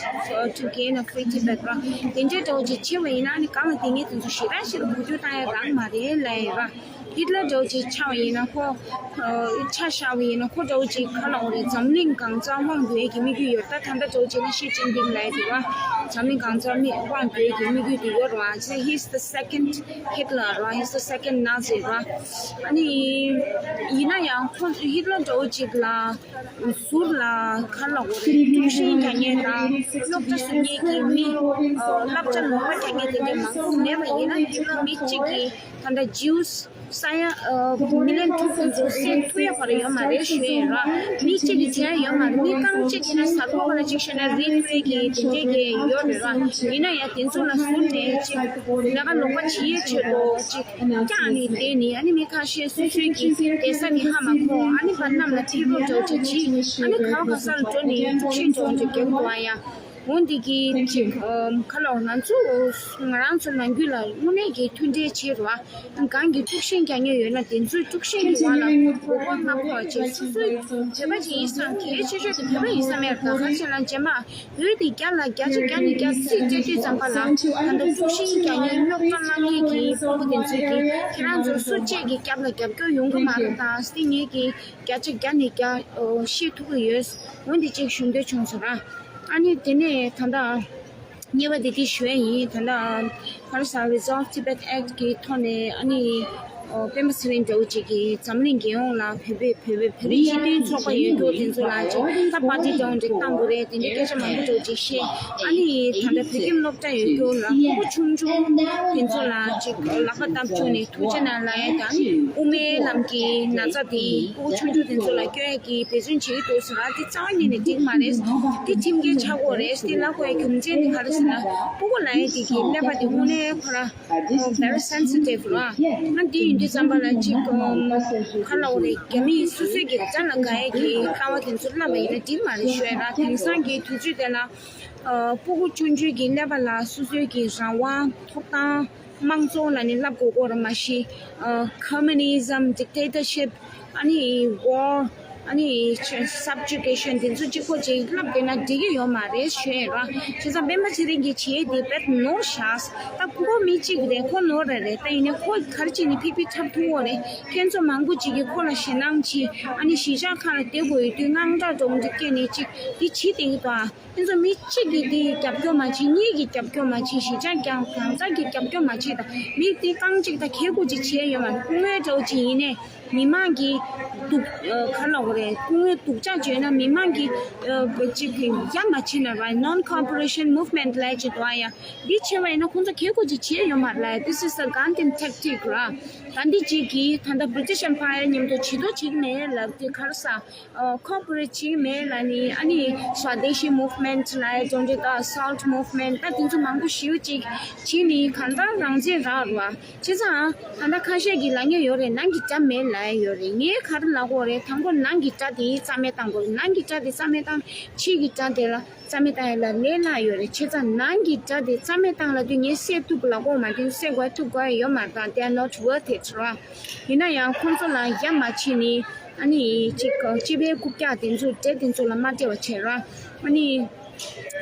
to gain a free Tibet ར། དེ་འདྲའི་འདྲ་བོ་ཅིག་བྱས་པ་ཡིན་ན། ཨ་ནི་སྒང་ལ་བསྡད་མཁན་དེ་ཚོ་ཞེ་དྲག་ཞེ་དྲག་གུས་བཀུར་བཏང་ཡ་རག་མ་རེད་ལབ་ཡ་ར། ཧིཊ་ལར་འདྲ་བོ་ཅིག་ཆགས་པ་ཡིན་ན། ཁོ་ཨ་ཆ་བཞག་པ་ཡིན་ན། ཁོ་འདྲ་བོ་ཅིག་ག་རེ་ལབ་དགོས་རེད། འཛམ་གླིང་གང་སར་དབང་སྡུད་ཀྱི་དམིགས་ཡུལ་ཡོད། ད་ད་ལྟ་འདྲ་བོ་ཅིག་ན་ཞི་ཅིན་ཕིང་ལབ་ཡ་དེ་ར། འཛམ་གླིང་གང་སར་མི་དབང་སྡུད་ཀྱི་དམིགས་ཡུལ་དེ་ཡོད་ར། བྱས་ཙང་he's the second Hitler ར། He's the second Nazi ར། ཨ་ནི་ཡིན་ན་ཡང་ཁོ་ཧིཊ་ལར་འདྲ་བོ་ཅིག་ལ་ཟུར་ལ་ག་རེ་ལབ་དགོས་རེད། དཀྲུག་ཤིང་རྒྱག་མཁན་དང་རྙོག་དྲ་བཟོ་མཁན་གྱི་མི། ཨ་བསླབ་བྱ་ལོག་པ་རྒྱག་མཁན་དེ་འདྲ་མང་པོ་མེད་པ་ཡིན་ན། ཧིཊ་ལར་མི་གཅིག་གིས་ད་ལྟ་ཇིའུ་ས་ཡ་ཨ་མི་ལི་ཡོན་དྲུག་ཙམ་ཚོ་བསད་ཐུབ་ཡ་བར་ཡོད་མ་རེད་ཞུ་ཡས་ར། མི་གཅིག་གིས་བྱས་ཡ་ཡོད་མ་རེད། མི་རྐང་གཅིག་ཡིན་ན་ཟ་ཁང་ཁ་ལ་གཅིག་བཞག་ན་རིལ་ཐུབ་ཡ་གི་དེ་འདྲས་ཀྱི་ཡོད་རེད་ར། ཡིན་ན་ཡང་དེ་ཚོ་ལ་ཟུར་ནས་ཅིག་ལས་ཀ་ལོག་པ་བྱེད་ཡས་ཆེད་དུ་ཅིག་བཀྱགས་ནས་བསྡད་ནས། ཨ་ནི་མི་ཁ་ཤས་སོ་སོའི་གི་བསྡད་ས་ནས་ཧ་མ་གོ། ཨ་ནི་ཕར་གནམ་ལ་འཐེན་རོགས་འདྲ་བོ་ཅིག་བྱེད། ཨ་ནི་ག་བ་ག་ས་ལ་འགྲོ་ནས་དཀྲུག་ཤིང་འདྲ་བོ་ཅིག་རྒྱག་འདུག་ཨ་ཡ། འོ་འདི་གི་ཅིག་ཨམ་ག་ལ་ང་ཚོ་ང་རང་ཚོ་ནང་ཁུལ་ལ་དངོས་གནས་ཀྱི་མཐུན་འབྲེལ་བྱེད་རོགས། གང་གི་དཀྲུག་ཤིང་རྒྱག་མཁན་ཡོད་ན། དེ་ཚོའི་དཀྲུག་ཤིང་གི་བར་ལ་མགོ་སྐོར་མ་ཕོག་ཅེས། སོ་སོའི་བོད་པ་ཅིག་ཡིན་བསམ། གལ་ཆེ་ཤོས་དེ་བོད་པ་ཡིན་བསམ་ཡར་དང་། ག་རེ་ཟེར་ན་རྗེས་མ་བོད་དེ་རྒྱ་ལ་བརྒྱ་ཆ་བརྒྱ་ནས་བརྒྱ་རྩིས་སྤྲད་དུས་ཙམ་པ་ལ། ད་ལྟ་དཀྲུག་ཤིང་རྒྱག་མཁན་རྙོག་དྲ་བསླང་མཁན་གྱི་ཕྲུ་གུ་དེ་ཚོས་ཀྱིས་ཁྱེད་རང་ཚོ་སུ་གཅིག་གི་རྒྱབ་ལ་རྒྱབ་སྐྱོར་ཡོང་གི་མ་རེད་དང་། སྟེ་ངེད་ཀྱིས་བརྒྱ་ཆ་བརྒྱ་ནས་བརྒྱ་ཤེས་ཐུབ་ཀྱི་ཡོད། འོ་འདི་གཅིག་ཞུ་འདོད་བྱུང་སོང་ར། ཨ་ནི་དེ་ནས་ད་ལྟ་གཉིས་པ་དེ་དེ་ཞུ་ཡ་ཡིན། ད་ལྟ་ག་རེ་ཟེར། Resolve Tibet Act གི་ཐོག་ནས་ཨ་ནི་ཨོ་པད་མ་ཚེ་རིང་འདྲ་བོ་ཅིག་གིས་འཛམ་གླིང་རྒྱལ་ཡོངས་ལ་བོད་པའི་བོད་པའི་བོད་རིགས་སྤྱི་མཐུན་ཚོགས་པ་ཡོད་རྒྱུ་དེ་ཚོ་ལ་ཅིག་ད་པར་ཊི་འདྲ་བོ་འདྲ་བཏང་དགོས་རེད། དེ་འདྲའི་སྐད་ཆ་མང་པོ་འདྲ་བོ་ཅིག་བཤད། ཨ་ནི་ད་ལྟ་བོད་ཁྱིམ་སློབ་གྲྭ་ཡོད་རྒྱུ་ལ་ཕྲུ་གུ་ཆུང་ཆུང་དེ་ཚོ་ལ་ཅིག་ལག་པ་བརྡབ་བཅུག་ནས་ཐུགས་རྗེ་གནང་ལབ་ཡ་དང་། ཨ་ནི་དབུ་མའི་ལམ་གྱི་ན་ཚ་དེ་ཕྲུ་གུ་ཆུང་ཆུང་དེ་ཚོ་ལ་སྐྱོན་ཡ་གི་འབད་བརྩོན་བྱེད་ཀྱི་འདུག་ཟེར་བ་དེ་རྩ་བ་ཉིད་ནས་འགྲིག་མ་རེད། དེ་ཁྲིམས་འགལ་ཆགས་ཀྱི་ཡོད་རེད། དེ་ལབ་དགོས་ཡ་རྒྱུ་མཚན་དེ་ག་རེ་ཟེར་ན། ཕྲུ་གུ་ལབ་ཡ་དེ་གི་ཀླད་པ་དེ་དངོས་གནས་ཁོ་ར་very sensitive ར། ང་འདི་ དུས་ཙམ་པ་ལ་གཅིག་ག་ལ་འོ་རེད། རྒྱ་མི་སོ་སོའི་གི་དགྲ་ལ་དགའ་ཡས་ཀྱི་ལྟ་བ་དེ་ཚོ་བསླབ་པ་ཡིན་ན་འགྲིག་མ་རེད་ཞུ་ཡ་ར། དེང་སང་གི་དུས་ཚོད་དེ་ལ་ཨ་སྤུ་གུ་ཆུང་ཆུང་གི་ཀླད་པ་ལ་སོ་སོའི་གི་རང་དབང་ཐོབ་ཐང་། དམངས་གཙོ་ལ་ནི་བསླབ་དགོས་སྐོར་མ་གཞི། ཨ་communism, dictatorship, ཨ་ནི་war, ཨ་ནི་subjugation དེ་ཚོ་གཅིག་པོ་གཅིག་བསླབ་བསྡད་ན་འགྲིག་གི་ཡོད་མ་རེད་ཞུ་ཡས་ར། བྱས་ཙང་སྤེན་པ་ཚེ་རིང་གིས་བྱས་དེ་དཔེ་ནོར་བཞག་ད་ཁོ་མི་གཅིག་རེད། ཁོ་ནོར་རེད་རེད། ད་ཡིན་ནའི་ཁོ་ག་རེ་བྱས་ནས་ཕིག་ཕིག་འཁྲབ་ཐུབ་ཡོད་རེད། ཁྱེད་ཚོ་མང་པོ་གཅིག་གིས་ཁོ་ལ་ཞེད་སྣང་བྱེད། ཨ་ནི་གཞིས་ཆགས་ཁག་ལ་བསྡད་དགོས་ཡོད་དུས་དངངས་སྐྲག་འདྲ་བོ་འདྲ་སྐྱེས་ནས་གཅིག་འདི་བྱེད་བསྡད་ཀྱི་འདུག་ཨ། ཁྱེད་ཚོ་མི་གཅིག་གིས་འདི་རྒྱབ་སྐྱོར་མ་བྱེད། གཉིས་ཀྱིས་རྒྱབ་སྐྱོར་མ་བྱེད། གཞིས་ཆགས་ཀྱང་གང་ཟག་གིས་རྒྱབ་སྐྱོར་མ་བྱེད་དང་། མི་འདི་རྐང་གཅིག་དང་ཁེ་གུ་གཅིག་བྱས་ཡོད་མ་རེད། སྐུ་ངལ་འདྲ་བོ་གཅིག་ཡིན་ནའི་མི་མང་གིས་སྡུག་ཨ་ག་ལབ་དགོས་རེད། སྐུ་ངལ་སྡུག་ཅག་བརྗོད་ན་མི་མང་གིས་ཨ་གཅིག་གིས་ཡ་མ་བྱེད་ན་ར། Non-cooperation movement ལབ་ཅིག་འདུག་ཨ། ཡ་འདི་བྱས་པ་ཡིན་ན་ཁོང་ཚོ་ཁེ་གུ་གཅིག་བྱས་ཡོད་མ་རེད། This is a Gandhian tactic ར། གྷན་དྷི་ཇི་གིས་ད་ལྟ་British Empire མཉམ་དུ་བྱེད་དོ་བྱེད་ཀྱི་མེད་ལབ་དེ་ག་རེ་ཟ། ཨ་ཁོ་པ་རེ་ཊི་བྱེད་ཀྱི་མེད་ལབ་ནི། ཨ་ནི་Swadeshi movement ལབ་ཡ་སྦྱོང་འདྲེ་དང་Salt movement ད་དེ་ཚོ་མང་པོ་ཞེ་པོ་ཅིག་བྱེད་ནི་གང་ལྟར་རང་བཙན་རག་ར། བྱས་ཙང་ད་ལྟ་ཁ་ཤས་ཀྱིས་ལབ་མཁན་ཡོད་རེད། ནང་གི་དགྲ་མེད་ལབ་ཡ་ཡོད་རེད། ངས་ག་རེ་ལབ་དགོས་རེད། དང་པོ་ནང་གི་དགྲ་དེ་རྩ་མེད་བཏང་དགོས་རེད། ནང་གི་དགྲ་དེ་རྩ་མེད་བཏང་། ཕྱི་གི་དགྲ་དེ་ལ་རྩ་མེད་བཏང་ཡ་ལ་ལས་སླ་ཡོད་རེད། བྱས་ཙང་ནང་གི་དགྲ་དེ་རྩ་མེད་བཏང་ལབ་དུས་ངས་བསད་ཐུབ་ལབ་དགོས་མ་གཏོགས་བསད་དགོས་ཐུབ་དགོས་ཡ་ཡོད་མ་རེད། ད་they are not worth it ར། ཡིན་ན་ཡང་ཁོང་ཚོ་ལ་ཡ་མ་བྱེད་ནི། ཨ་ནི་གཅིག་སྤྱི་པའི་རྐུབ་བཀྱག་དེ་ཚོ་འདྲེ་དེ་ཚོ་ལ་མ་སྤྲད་པ་བྱས་ར། ཨ་ནི་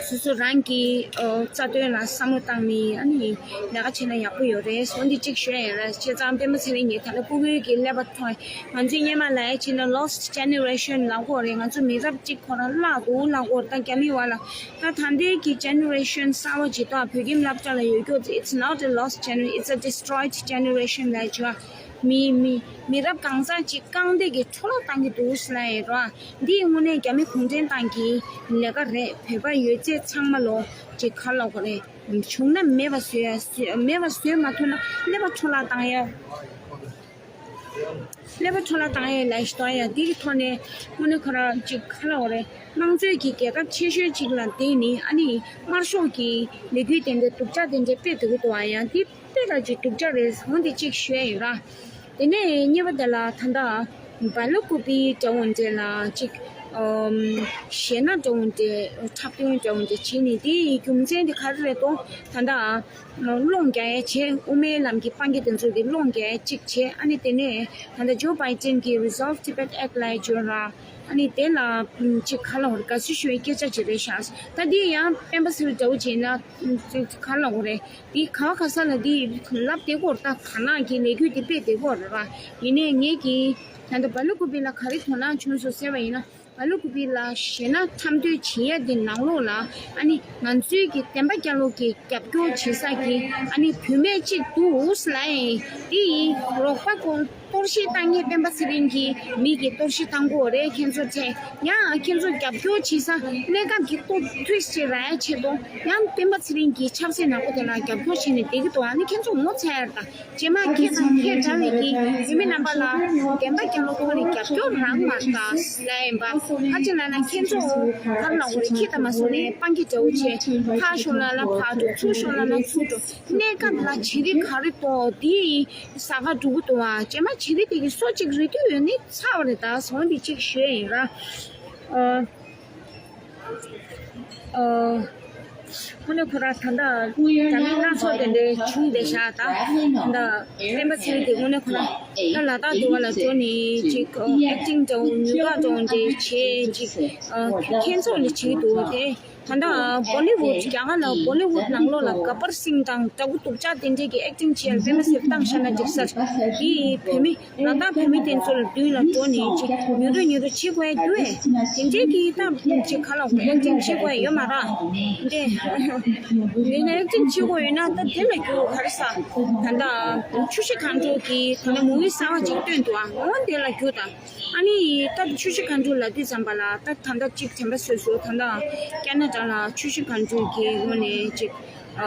སོ་སོ་རང་གི་ཨ་རྩ་དོན་ལ་བསམ་བློ་བཏང་ནི་ཨ་ནི་ལས་ཀ་བྱས་ན་ཡག་པོ་ཡོད་རེད། བཟོ་འདི་གཅིག་ཤོད་ཡ་ར། བྱས་ཙང་སྤེན་པ་ཚེ་རིང་གིས་ད་ལྟ་སྤུ་གུའི་གི་ཀླད་པ་ཐོག་ང་ཚོས་སྔོན་མ་ལབ་ཡ་བྱས་ན་lost generation ལབ་དགོས་རེད། ང་ཚོ་མི་རབས་གཅིག་ཁོ་རང་བརླག་འདུག་ལབ་དགོས་རེད། ད་རྒྱ་མི་བ་ལ་ད་ད་ལྟའི་གི་generation གསར་བ་ཇི་ལྟར་བོད་ཁྱིམ་སློབ་གྲྭ་ལ་ཡོད་རྒྱུ་it's not a lost generation, it's a destroyed generation ལབ་བྱས། མི་མི་མི་རབས་གང་ཟག་ཅིག་རྐང་སྟེགས་ཀྱི་འཕྲོ་བརླག་བཏང་གི་འདུག་ཟེར་ལབ་ཡོད་རེད། འདི་དངོས་གནས་རྒྱ་མི་གུང་ཁྲན་ཏང་གི་ལས་ཀ་རེད། བོད་པ་ཡོད་ཚད་ཚང་མ་ལོ་ཅིག་ག་ལབ་དགོས་རེད། བྱུང་ན་མེད་པ་བཟོས་ཡ། མེད་པ་བཟོས་མ་ཐུབ་ན་ཀླད་པ་འཕྲོ་བརླག་བཏང་ཡ། ཀླད་པ་འཕྲོ་བརླག་བཏང་ཡ་ལབ་ཞིག་གཏོང་ཡ། འདི་གི་ཐོག་ནས་དངོས་གནས་ཁོ་རང་ཅིག་ག་ལབ་དགོས་རེད། དམངས་གཙོའི་གི་རྒྱལ་ཁབ་ཆེ་ཤོས་ཅིག་ལ་བསྡད་ནི་ཨ་ནི་དམར་ཤོག་གི་ལས་འགུལ་དེ་འདྲའི་སྡུག་ཅག་དེ་འདྲའི་སྤེལ་འདུག་གི་འདུག་ཨ། ཡང་འདི་དཔེ་ལ་ཅིག་སྡུག་ཅག་རེད། འོ་འདི་གཅིག་ཞུ་ཡ་ཡིན་ར། དེ་ནས་གཉིས་པ་དེ་ལ་ད་ལྟ་སྦ་ལ་ཀུ་པི་འདྲ་བོ་འདྲ་ལ་ཅིག་ཨམ་ཞེད་སྣང་འདྲ་བོ་འདྲ་འཁྲབ་སྟོན་འདྲ་བོ་འདྲ་བྱེད་ནི་དེའི་རྒྱུ་མཚན་དེ་ག་རེ་རེད་དོ། ད་ལྟ་སློང་རྒྱག་ཡ་བྱས། དབུ་མའི་ལམ་གྱི་སྤང་གི་དེ་ཚོ་གི་སློང་རྒྱག་ཡ་གཅིག་བྱས། ཨ་ནི་དེ་ནས་ད་ལྟ་ཇོ་བྷའི་ཏིན་གྱི་Resolve Tibet Act ལབ་ཡ་བརྗོད་ར། ཨ་ནི་དེ་ལ་ཅིག་ག་ལབ་དགོས་རེད། དགའ་བསུ་ཞུ་བའི་སྐད་ཆ་ཅིག་རེད་ཤག་ད་འདི་ཡང་སྤེན་པ་ཚེ་རིང་འདྲ་བོ་བྱས་ན་ག་ལབ་དགོས་རེད། འདི་ག་བ་ག་ས་ལ་འདི་ལབ་བསྡད་ཀྱི་ཡོད་རེད། ད་དར་ནག་གི་ལས་འགུལ་འདི་སྤེལ་བསྡད་ཀྱི་ཡོད་རེད་ར། ཡིན་ནའི་ངེད་ཀྱིས་ད་ལྟ་སྦ་ལ་ཀུ་པི་ལ་ག་རེ་དོ་སྣང་བྱུང་སོང་ཟེར་བ་ཡིན་ན། སྦ་ལ་ཀུ་པི་ལ་ཞེད་སྣང་འཁྲབ་སྟོན་བྱེད་ཡ་དེ་ནང་ལོགས་ལ་ཨ་ནི་ང་ཚོའི་གི་བསྟན་པ་རྒྱལ་ལོ་གི་རྒྱབ་སྐྱོར་བྱེད་ས་གི་ཨ་ནི་བུད་མེད་ཅིག་འདུག་ལབ་ཡིན། དེ་ཡིན་རོགས་པ་ཀོ་གཏོར་བཤིག་བཏང་མཁན་སྤེན་པ་ཚེ་རིང་གིས་མི་གི་གཏོར་བཤིག་བཏང་གི་ཡོད་རེད། ཁྱེད་ཚོ་དྲན། ཡང་ཁྱེད་ཚོ་རྒྱབ་སྐྱོར་བྱེད་ས་གནས་སྐབས་ཀྱི་ལྟོ་ཐུག་ཅིག་རག་ཡ་ཆེད་དུ་ཡང་སྤེན་པ་ཚེ་རིང་གི་ཆབ་སྲིད་ནག་པོ་དེ་ལ་རྒྱབ་སྐྱོར་བྱས་ནས་བསྡད་ཀྱི་འདུག་ཨ་ནི་ཁྱེད་ཚོ་ངོ་ཚ་ཡ་རེད་ད། རྗེས་མ་ཁྱེད་དང་ཁྱེད་འདྲ་བའི་གི་བུད་མེད་རྣམ་པ་ལ་བསྟན་པ་རྒྱལ་ལོ་ཁོ་ནས་རྒྱབ་སྐྱོར་རག་མ་རེད་ད་ལབ་ཡིན་པ། ཨ་ཅེ་ལ་ན་ཁྱེད་ཚོ་ག་རེ་ལབ་དགོས་རེད། ཁྱེད་དང་མ་སོང་ནས་སྤང་གི་འདྲ་བོ་བྱས། ཕར་ཤོག་ལབ་ན་ཕར་འགྲོ། ཚུར་ཤོག་ལབ་ན་ཚུར་འགྲོ། གནས་སྐབས་ལ་བྱེད་རིགས་ག་རེ་གཏོགས་དེ་ཟ་ཁ་འགྲོ་གི་འདུག་ཨ། རྗེས་མ་བྱེད་རིགས་དེ་གི་སོ་གཅིག་རེད་དུས་ཡོད་ནི་ཚར་བ་རེད་ད། སོང་དེ་གཅིག་ཞུ་ཡ་ཡིན་ར། ཨ། ཨ། དངོས་གནས་ཁོ་རང་ད་ལྟ་དྲ་མིག་སྣ་ཚོགས་དེ་འདྲའི་བྱུང་བསྡད་ཤག་ད་ད་ལྟ་སྤེན་པ་ཚེ་རིང་དེ་དངོས་གནས་ཁོ་རང་ད་ལ་དྭགས་དེ་བ་ལ་འགྲོ་ནས་ཅིག་ཨེག་ཊིང་འདྲ་བོ་ཉུལ་དཀར་འདྲ་བོ་འདྲ་བྱས་ཅིག་ཨ་ཁྱེད་ཚོ་ལ་བྱེད་ཀྱི་འདུག་དེ་ད་ལྟ་བོ་ལི་ཝུད་རྒྱ་གར་ལ་བོ་ལི་ཝུད་ནང་ལོགས་ལ་ག་པར་སིང་དང་འདྲ་པོ་སྡུག་ཅག་དེ་འདྲས་ཀྱི་ཨེག་ཊིང་བྱས་ལ་སྤེན་པ་ཚེ་རིང་བཏང་བཞག་ན་འགྲིག་ས་རེད། དེ་བོད་མི། ལ་དྭགས་བོད་མི་དེ་ཚོ་ལ་མདུན་ལ་འགྲོ་ནས་ཅིག་ཉོ་རུ་ཉོ་རུ་བྱེད་དགོས་འདུག་ཨེ། དེ་འདྲའི་གི་ད་ཅིག་ག་ལ་ཨེག་ཊིང་བྱེད་དགོས་ཡོད་མ་རེད། འདི་འདི་ནས་ཨེག་ཊིང་བྱེད་དགོས་ཡོད་ན་ད་དེ་ལ་རྒྱུ་ག་རེ་ཟ། ད་ལྟ་ཆུ་བཞི་སྒང་དྲུག་གི་ད་ལྟ་མུ་ཝི་གསར་བ་ཅིག་བཏོན་འདུག་ཨ། འོ་དེ་ལ་རྒྱུ་ད། ཨ་ནི་ད་ཆུ་བཞི་སྒང་དྲུག་ལབ་དུས་ཙམ་པ་ལ་ད་ད་ལྟ་ཅིག་དྲན་པ་གསོས་སོང་། ད་ལྟ་ཁེ་ན་ཌ་ལ་ཆུ་བཞི་སྒང་དྲུག་གི་ངོས་ནས་ཅིག་ཨ་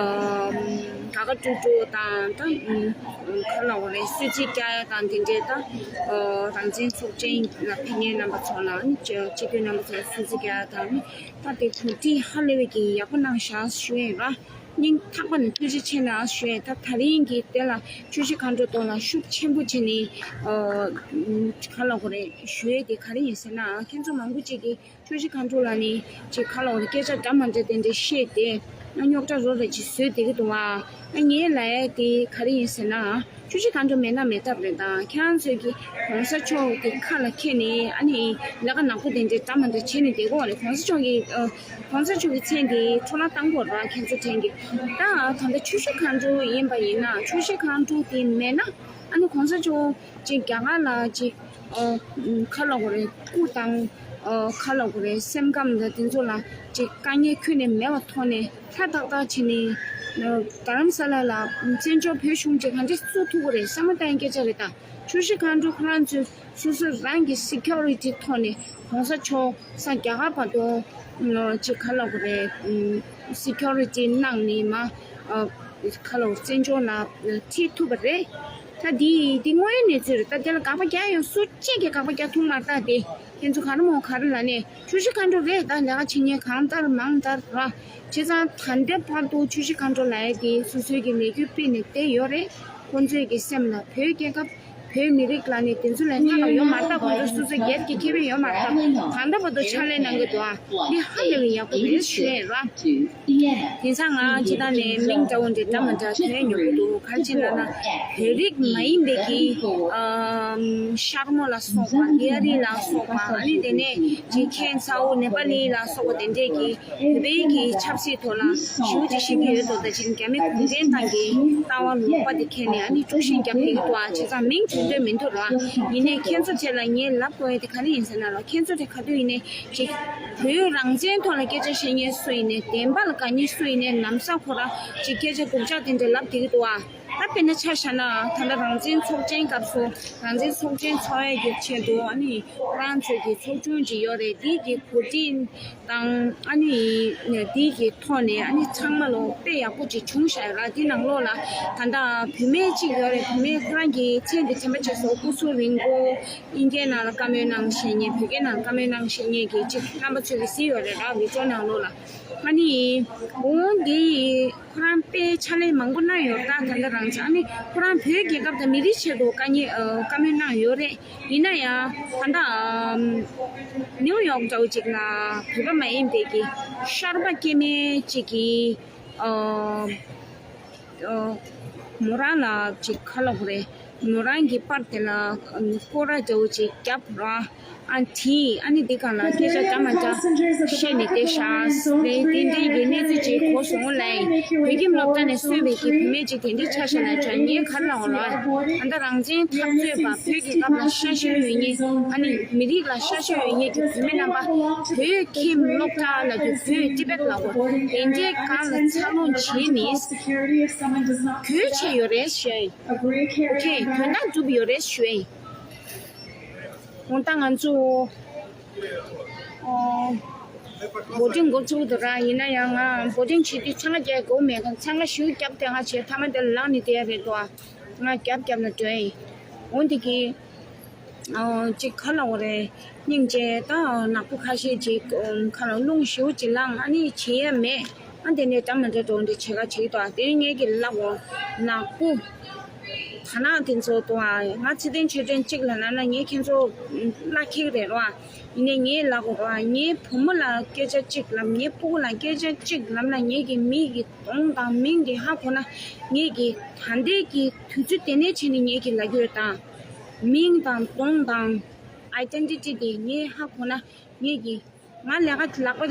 དགའ་དགའ་སྤྲོ་སྤྲོ་དང་ད་ག་ལ་འོ་རེད། གསོལ་ཚིགས་རྒྱག་ཡ་དང་དེ་འདྲའི་ད་རང་བཙན་ཚོགས་ཆེན་ལ་ཕེབས་མཁན་རྣམ་པ་ཚོ་ལ་ནི་སྤྱི་སྤྱི་འཐུས་རྣམ་པ་ཚོ་ལ་གསོལ་ཚིགས་རྒྱག་ཡ་དང་ནི་ད་དེ་གོ་སྒྲིག་ཧ་ལས་པའི་གི་ཡག་པོ་གནང་བཞག་ཞུ་ཡ་ཡིན་ར། སྙིང་ཐག་པ་ནས་ཐུགས་རྗེ་ཆེ་གནང་ཞུ་ཡས། ད་ད་རིང་གི་དེ་ལ་ཆུ་བཞི་མཁའ་འགྲོ་ཐོག་ལ་ཤུགས་ཆེན་པོ་བྱས་ནས་ཨ་ག་ལབ་དགོས་རེད་ཞུ་ཡས་དེ་ག་རེ་ཡིན་ཟེར་ན། ཁྱེད་ཚོ་མང་པོ་ཅིག་གིས་ཆུ་བཞི་མཁའ་འགྲོ་ལ་ནི་ཅིག་ག་ལབ་དགོས་རེད། སྐད་ཆ་འདྲ་མ་འདྲ་དེ་འདྲ་བཤད་དེ་ཨ་རྙོག་དྲ་རོ་རེ་ཅིག་བཟོས་བསྡད་ཀྱི་འདུག་བ། ཨ་ངས་ལབ་ཡས་དེ་ག་རེ་ཡིན་ཟེར་ན། ཆུ་བཞི་མཁའ་འགྲོ་མེད་ན་མེད་ཐབས་རེད། ད་ཁྱེད་རང་ཚོས་ཀྱི་གོང་ས་མཆོག་གི་ཁ་ལ་འཁྱེར་ནས་ཨ་ནི་ལས་ཀ་ནག་པོ་དེ་འདྲའི་འདྲ་མ་འདྲ་བྱས་ནས་བསྡད་དགོས་རེད། གོང་ས་མཆོག་གི་ཨ་གོང་ས་མཆོག་གི་མཚན་དེ་འཕྲོ་བརླག་བཏང་དགོས་རེད། ཁྱེད་ཚོ་དྲན་གི། ད་ད་ལྟ་ཆུ་བཞི་མཁའ་འགྲོ་ཡིན་པ་ཡིན་ན། ཆུ་བཞི་མཁའ་འགྲོ་དེ་མེད་ན་ཨ་ནི་གོང་ས་མཆོག་ཅིག་རྒྱ་གར་ལ་ཅིག་ཨ་ག་ལབ་དགོས་རེད། སྐུ་དང་ཨ་ག་ལབ་དགོས་རེད། སེམས་ཁམས་དང་དེ་ཚོ་ལ་ཅིག་དཀའ་ངལ་ཁྱོན་ནས་མེད་པ་ཐོག་ནས། ཧྲ་ཏག་ཏག་བྱས་ནས། རྡ་རམ་ས་ལ་ལ་བཙན་བྱོལ་བོད་གཞུང་ཅིག་ག་འདྲས་བཙུགས་ཐུབ་ཀྱི་རེད། བསམ་བློ་བཏང་སྐད་ཆ་རེད་ད། ཆུ་བཞི་མཁའ་འགྲོ་ཁོ་རང་ཚོས་སོ་སོ་རང་གི་སི་ཁྱུ་རི་ཊི་ཐོག་ནས་གོང་ས་མཆོག་ས་རྒྱ་གར་བར་དུ་ཅིག་ག་ལབ་དགོས་རེད། སི་ཁྱུ་རི་ཊི་གནང་ནས་མ་ག་ལབ་བཙན་བྱོལ་ལ་ཁྲིད་ཐུབ་པ་རེད། ད་འདི་འདི་དངོས་ཡོད་གནས་ཚུལ་རེད། ད་དེ་ལ་དགག་པ་རྒྱག་ཡོང་སུ་གཅིག་གིས་དགག་པ་རྒྱག་ཐུབ་མ་རེད། ད་དེ། ཁྱེད་ཚོ་ག་རེ་མོ་ག་རེ་ལབ་ནས། ཆུ་བཞི་མཁའ་འགྲོ་རེད། ད་ལས་ཀ་བྱེད་མཁན་གང་ལྟར་མང་ལྟར་ར། བྱས་ཙང་ད་ལྟའི་བར་དུ་ཆུ་བཞི་མཁའ་འགྲོ་ལབ་ཡས་དེ་སོ་སོའི་གི་ལས་འགུལ་སྤེལ་ནས་བསྡད་ཡོད་རེད། ཁོང་ཚོའི་གི་སེམས་ལ་བོད་རྒྱལ་ཁབ་བོད་མི་རིགས་ལ་ནི་དེ་ཚོ་ལས་སྔ་ལ་ཡོད་མ་རེད། ད་ཁོང་ཚོ་སོ་སོའི་སྒེར་གྱི་ཁེ་ཕན་ཡོད་མ་རེད། ད་ད་ལྟ་བར་དུ་ཕྱག་ལས་གནང་གི་འདུག་ཨ། འདི་ཧ་ལས་པའི་ཡག་པོ་རེད་ཞུ་ཡས་ར། དེང་སང་ང་ཅི་ད་ནས་མིང་འདྲ་བོ་འདྲ་འདྲ་མ་འདྲ་ཐོན་ཡོང་གི་འདུག་ག་རེ་བྱས་ན་ན། བོད་རིགས་མ་ཡིན་པའི་གི་ཨམ་ཤར་མོ་ལ་སོགས་པ། ལི་ཨ་རི་ལ་སོགས་པ། ཨ་ནི་དེ་ནས་ཅིག་ཁེན་ཚའོ་ནེ་པ་ལི་ལ་སོགས་པ་དེ་འདྲས་ཀྱི་བོད་པའི་གི་ཆབ་སྲིད་ཐོག་ལ་ཞེ་པོ་ཅིག་ཤེས་ཀྱི་ཡོད་འདུག་ད་ཅིག་རྒྱ་མི་གུང་ཁྲན་ཏང་གི་ལྟ་བ་ལོག་པ་དེ་མཁྱེན་ནས་ཨ་ནི་དཀྲུག་ཤིང་རྒྱབ་ཀྱི་འདུག་ཨ། བྱས་ཙང་མིང་བརྗོད་འདོད་མི་འདུག་ར། ཡིན་ནའི་ཁྱེད་ཚོ་དེ་ལ་ངས་ལབ་དགོས་ཡ་དེ་ག་རེ་ཡིན་ཟེར་ན་ལ། ཁྱེད་ཚོ་དེ་ག་དུས་ཡིན་ནའི་ཅིག་བོད་རང་བཙན་ཐོག་ལ་སྐད་ཆ་བཤད་མཁན་སུ་ཡིན་ནའི། བདེན་པ་ལ་དགའ་མཁན་སུ་ཡིན་ནའི། ལམ་སང་ཁོ་རང་ཅིག་སྐད་ཆ་སྡུག་ཅག་དེ་འདྲ་ལབ་བསྡད་ཀྱི་འདུག་ཨ། ད་དཔེར་ན་ཆ་བཞག་ན་ད་ལྟ་རང་བཙན་ཚོགས་ཆེན་སྐབས་སུ་རང་བཙན་ཚོགས་ཆེན་ཚོགས་ཡས་ཀྱི་ཆེད་དུ་ཨ་ནི་ཁོ་རང་ཚོའི་གི་ཚོགས་ཆུང་ཅིག་ཡོད་རེད། དེའི་གི་གོ་སྒྲིག་དང་ཨ་ནི་དེའི་གི་ཐོག་ནས་ཨ་ནི་ཚང་མ་ལོ་དཔེ་ཡག་པོ་ཅིག་བྱུང་བཞག་ཡོད་ར། དེ་ནང་ལོགས་ལ་ད་ལྟ་བུད་མེད་ཅིག་ཡོད་རེད། བུད་མེད་ཁོ་རང་གི་མཚན་དེ་དྲན་པ་བརྗེད་སོང་། སྐུ་གཟུགས་རིང་པོ། དབྱིན་སྐད་ནང་ལ་བཀའ་མོལ་གནང་ཤེས་མཁན། བོད་སྐད་ནང་ལ་བཀའ་མོལ་གནང་ཤེས་མཁན་གྱི་ཅིག་རྣམ་པ་ཚོས་ཀྱིས་གཟིགས་ཡོད་རེད་ར། བི་ཌི་ཡོ་ནང་ལོགས་ལ། ཨ་ནི་འོ་འདི་ཁོ་རང་དཔེ་ཕྱག་ལས་མང་པོ་གནང་ཡོད་རེད། ད་ད་ལྟ་རང་ཅག་ཨ་ནི་ཁོ་རང་བོད་རྒྱལ་ཁབ་དང་མི་རིགས་ཆེད་དུ་དཀའ་ཉེ་ཨ་བཀའ་མོལ་གནང་ཡོད་རེད། ཡིན་ན་ཡང་ད་ལྟ་ཨམ་ནིའུ་ཡོག་འདྲ་བོ་ཅིག་ལ་བོད་པ་མ་ཡིན་པའི་གི་ཤར་པ་སྐྱེ་དམན་ཅིག་གིས་ཨ་ཨ་མོ་རང་ལ་ཅིག་ག་ལབ་དགོས་རེད། མོ་རང་གི་པར་དེ་ལ་ཨམ་སྐོར་ར་འདྲ་བོ་ཅིག་བརྒྱབ་ར། ཨ་དེས་ཨ་ནི་འདི་སྒང་ལ་སྐད་ཆ་འདྲ་མ་འདྲ་བཤད་ནས་བསྡད་ཤག་རེད། དེ་འདྲའི་གི་གནས་ཚུལ་ཅིག་གོ་སོང་ལ། བོད་ཁྱིམ་སློབ་གྲྭ་ནས་གསོན་པའི་གི་བུད་མེད་ཅིག་དེ་འདྲའི་ཆ་བཞག་ན་ཅང་ངས་ག་རེ་ལབ་དགོས་རེད། ད་ལྟ་རང་བཙན་འཐབ་རྩོད་པ། བོད་ཀྱི་སྐབས་ལ་ཤ་ཞེན་ཡོད་མཁན། ཨ་ནི་མི་རིགས་ལ་ཤ་ཞེན་ཡོད་མཁན་གྱི་བུད་མེད་རྣམ་པ། བོད་ཁྱིམ་སློབ་གྲྭ་ལབ་རྒྱུ་བོད་ཊི་བེཊ་ལབ་དགོས། དེ་འདྲའི་སྒང་ལ་འཚར་ལོངས་བྱས་ནས་ག་རེ་བྱས་ཡོད་རེད་ཞུ་ཡ་ཡིན། ཨོ་ཁེ། དོན་དག་འགྲུབ་ཡོད་རེད་ཞུ་ཡ་ཡིན། འོ་ད་ང་ཚོ་ཨོ་བོ་ཊིང་འགོ་ཚུགས་འདུག་ར། ཡིན་ན་ཡང་ང་བོ་ཊིང་བྱེད་དུས་ཆང་ས་རྒྱག་དགོས་མེད་ག་ཆང་ས་ཞུ་རྒྱབ་དེ་ང་བྱས་མཐའ་མ་དེ་ལངས་ནས་བསྡད་ཡ་རེད་དོ། ང་རྒྱབ་རྒྱབ་ན་འགྲོ་ཡ་ཡིན། འོ་འདི་གི་ཨོ་ཅིག་ག་ལབ་དགོས་རེད། སྙིང་རྗེ། ད་ནག་པོ་ཁ་ཤས་ཅིག་ཁ་ལ་རླུང་ཞེ་པོ་ཅིག་ལངས། ཨ་ནི་བྱེད་ཡ་མེད། ཨ་དེ་ནས་འདྲ་མི་འདྲ་འགྲོ་འདི་བྱེད་ག་བྱེད་དོ། དེ་ངས་ཀྱི་ལབ་འོ་ནག་པོ། ད་ནག་དེ་ཚོ་དོ་ཨ། ང་ཚེ་བརྟན་ཆོས་སྒྲོན་གཅིག་ལབ་ན་ན་ངས་ཁྱེད་ཚོ་བླ་འཁྱེར་རེད་རོ་ཨ། ཡིན་ནའི་ངས་ལབ་དགོས་རོ་ཨ། ངའི་བུ་མོ་ལ་སྐད་ཆ་གཅིག་ལབ། ངའི་སྤུ་གུ་ལ་སྐད་ཆ་གཅིག་ལབ་ན་ངས་ཀྱི་མིག་གི་གདོང་དང་མིང་གི་ཧ་གོ་ན། ངས་ཀྱི་ད་ལྟའི་གི་དུས་ཚོད་དེ་ནས་བྱས་ནས་ངས་ཀྱི་ལབ་ཀྱི་ཡོད་ད། མིང་དང་གདོང་དང་ཨའི་ཌེན་ཊི་ཊི་དེ་ངས་ཧ་གོ་ན། ངས་ཀྱི་ང་ལས་ཀ་ལག་པ་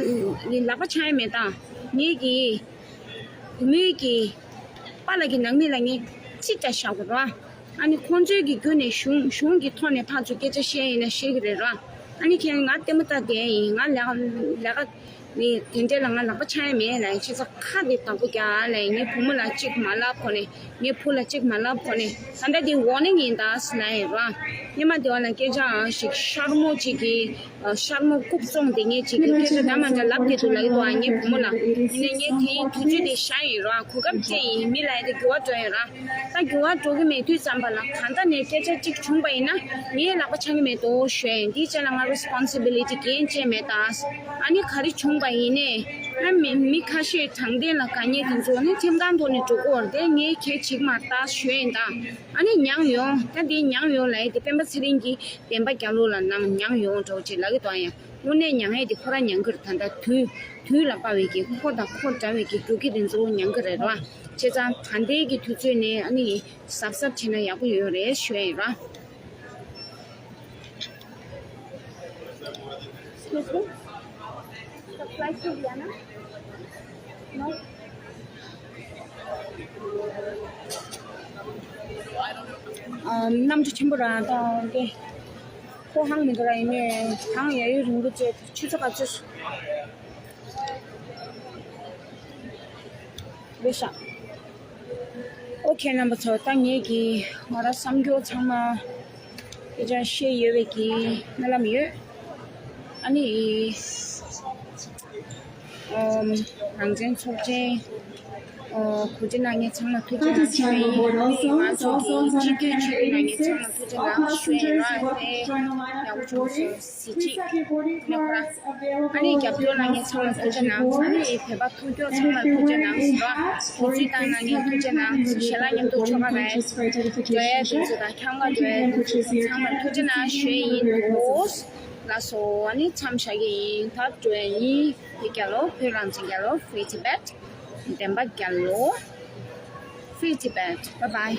ལག་པ་འཆང་ཡ་མེད་ད། ངས་ཀྱི་བུ་མོའི་ཀྱི་པཱ་ལགས་ཀྱི་ནང་མི་ལ་ངས་ཅི་ལྟ་བཞག་དགོས་ར། ཨ་ནི་ཁོང་ཚོའི་གི་བརྒྱུད་ནས་གཞུང་གཞུང་གི་ཐོག་ནས་ཕར་ཚུར་སྐད་ཆ་བཤད་ཡིན་ན་བཤད་ཀྱི་རེད་ར། ཨ་ནི་ཁྱེད་ང་ལྟད་མོ་ལྟ་བསྡད་ཡིན། ང་ལས་ཀ་ལས་ཀ་ནི་དེ་འདྲས་ལ་ང་ལག་པ་འཆང་ཡ་མེད་ལ། ཁྱེད་ཚོ་ཁ་དེ་བདག་པོ་རྒྱག་ལ། ངའི་བུ་མོ་ལ་གཅིག་མ་ལབ་གོ་ནས། ངའི་བུ་ལ་གཅིག་མ་ལབ་གོ་ནས། ད་ལྟ་དེ་ཝོར་ནིང་ཡིན་ད་ཟེར་ལབ་ཡིན་ར། སྔོན་མ་དེ་བ་ལ་སྐད་ཆ་ཨང་ཞིག་ཤར་མོ་གཅིག་གིས་ཤར་མོ་རྐུབ་བཙོང་དེ་ངས་གཅིག་གིས་སྐད་ཆ་འདྲ་མ་འདྲ་ལབ་དེ་འདུག་ལབ་ཡོད་ཨ། ངའི་བུ་མོ་ལ། ཡིན་ནའི་ངས་དེ་ཡིན་དུས་ཚོད་དེ་བཞག་ཡིན་ར། གོ་སྐབས་སྤྲད་ཡིན། མི་ལ་ཡ་དེ་འགྱུར་བ་འགྲོ་ཡིན་ར། ད་འགྱུར་བ་འགྲོ་གི་མེད་དུས་ཙམ་པ་ལ་གང་ལྟར་ནས་སྐད་ཆ་གཅིག་བྱུང་པ་ཡིན་ན་ངས་ལག་པ་འཆང་གི་མེད་དོ་ཞུ་ཡ་ཡིན། དེའི་རྗེས་ལ་ང་རེ་སི་པོན་སི་བི་ལི་ཊི་འགན་བཅས་མེད་ད། ཨ་ནི་ག་རེ་བྱུང་པ་ཡིན་ནའི་ ཨ་མི་མི་ཁ་ཤས་དྲང་བདེན་ལ་དགའ་མཁན་དེ་ཚོ་ནི་ཁྲིམས་ཁང་ཐོག་ནས་འགྲོ་གི་ཡོད་རེད་དེ། ངས་གལ་ཆེ་གི་མ་རེད་ད་ཞུ་ཡིན་ད། ཨ་ནི་མྱངས་ཡོང་། ད་དེ་མྱངས་ཡོང་ལབ་ཡས་དེ་སྤེན་པ་ཚེ་རིང་གིས་བདེན་པ་རྒྱག་ལུགས་ལ་ནང་མྱངས་ཡོང་འགྲོ་ཅེས་ལབ་ཀྱི་འདུག་ཡ། དངོས་གནས་མྱངས་ཡས་དེ་ཁོ་རང་མྱངས་ཀྱི་རེད། ད་ལྟ་དུས་དུས་ལ་དཔག་པའི་གི་ཁོ་དང་ཁོ་འདྲ་བའི་གི་རྒྱུག་ཁྱི་དེ་ཚོ་མྱངས་ཀྱི་རེད་ར། བྱས་ཙང་ད་ལྟའི་གི་དུས་ཚོད་ནས་ཨ་ནི་གཟབ་གཟབ་བྱས་ན་ཡག་པོ་ཡོད་རེད་ཞུ་ཡ་ཡིན་ར། Excuse me? The flight to Vienna? No? ཨ། གནམ་གྲུ་ཆེན་པོ་རང་དང་དེ་ཁོ་ཧང་མི་འདུག་ར། ཡིན་ནའི་ཧང་ཡ་ཡོད་རིང་པོ་བྱས་ཆུ་ཚོད་ག་ཚོད་རེད་ཤག་ཨོ་ཁེ་རྣམ་པ་ཚོ། ད་ངེད་ཀྱི་ང་རང་བསམ་རྒྱུ་ཚང་མ་དེ་ཅང་བཤད་ཡོད་པའི་གི་སྨོན་ལམ་ཡོད། ཨ་ནི་ཨོམ། རང་བཙན་ཚོགས་ཆེན་ཨོ་གོ་སྒྲིག་གནང་མཁན་ཚང་མ་ཐུགས་རྗེ་གནང་ཞུ་ཡ་ཡིན། ཨ་ནི་ང་ཚོ་གི་སྤྱི་འཐུས་ཆེད་དུ་གནང་མཁན་ཚང་མ་ཐུགས་རྗེ་གནང་ཞུ་ཡ་ཡིན་ར། དེ་ཡག་པོ་བྱུང་སོང་། གཟི་བརྗིད་ནས་ཁོ་རང་། ཨ་ནི་རྒྱབ་སྐྱོར་གནང་མཁན་ཚང་མ་ཐུགས་རྗེ་གནང་། ཨ་ནི་བོད་པ་ཐུགས་སྐྱོ་ཚང་མ་ཐུགས་རྗེ་གནང་ཟེར་རོ། དེ་རྩིས་བཏང་གནང་མཁན་ཐུགས་རྗེ་གནང་། ཞལ་ལག་མཉམ་དུ་ཆོ་ག་རེད། འགྲོ་ཡ་དེ་ཚོ་དང་ཁྱབ་མཁན་འགྲོ་ཡ་དེ་ཚོ་ཚང་མ་ཐུགས་རྗེ་གནང་ཞུ་ཡ་ཡིན། འདུག་ལགས་སོ། ཨ་ནི་མཚམས་བཞག་གི་ཡིན། ད་འགྲོ་ཡ་ཡིན། བོད་རྒྱལ་ལོ། བོད་རང་བཙན་རྒྱལ་ལོ། Free Tibet། བདེན་པ་རྒྱལ་ལོ། Free Tibet. Bye bye.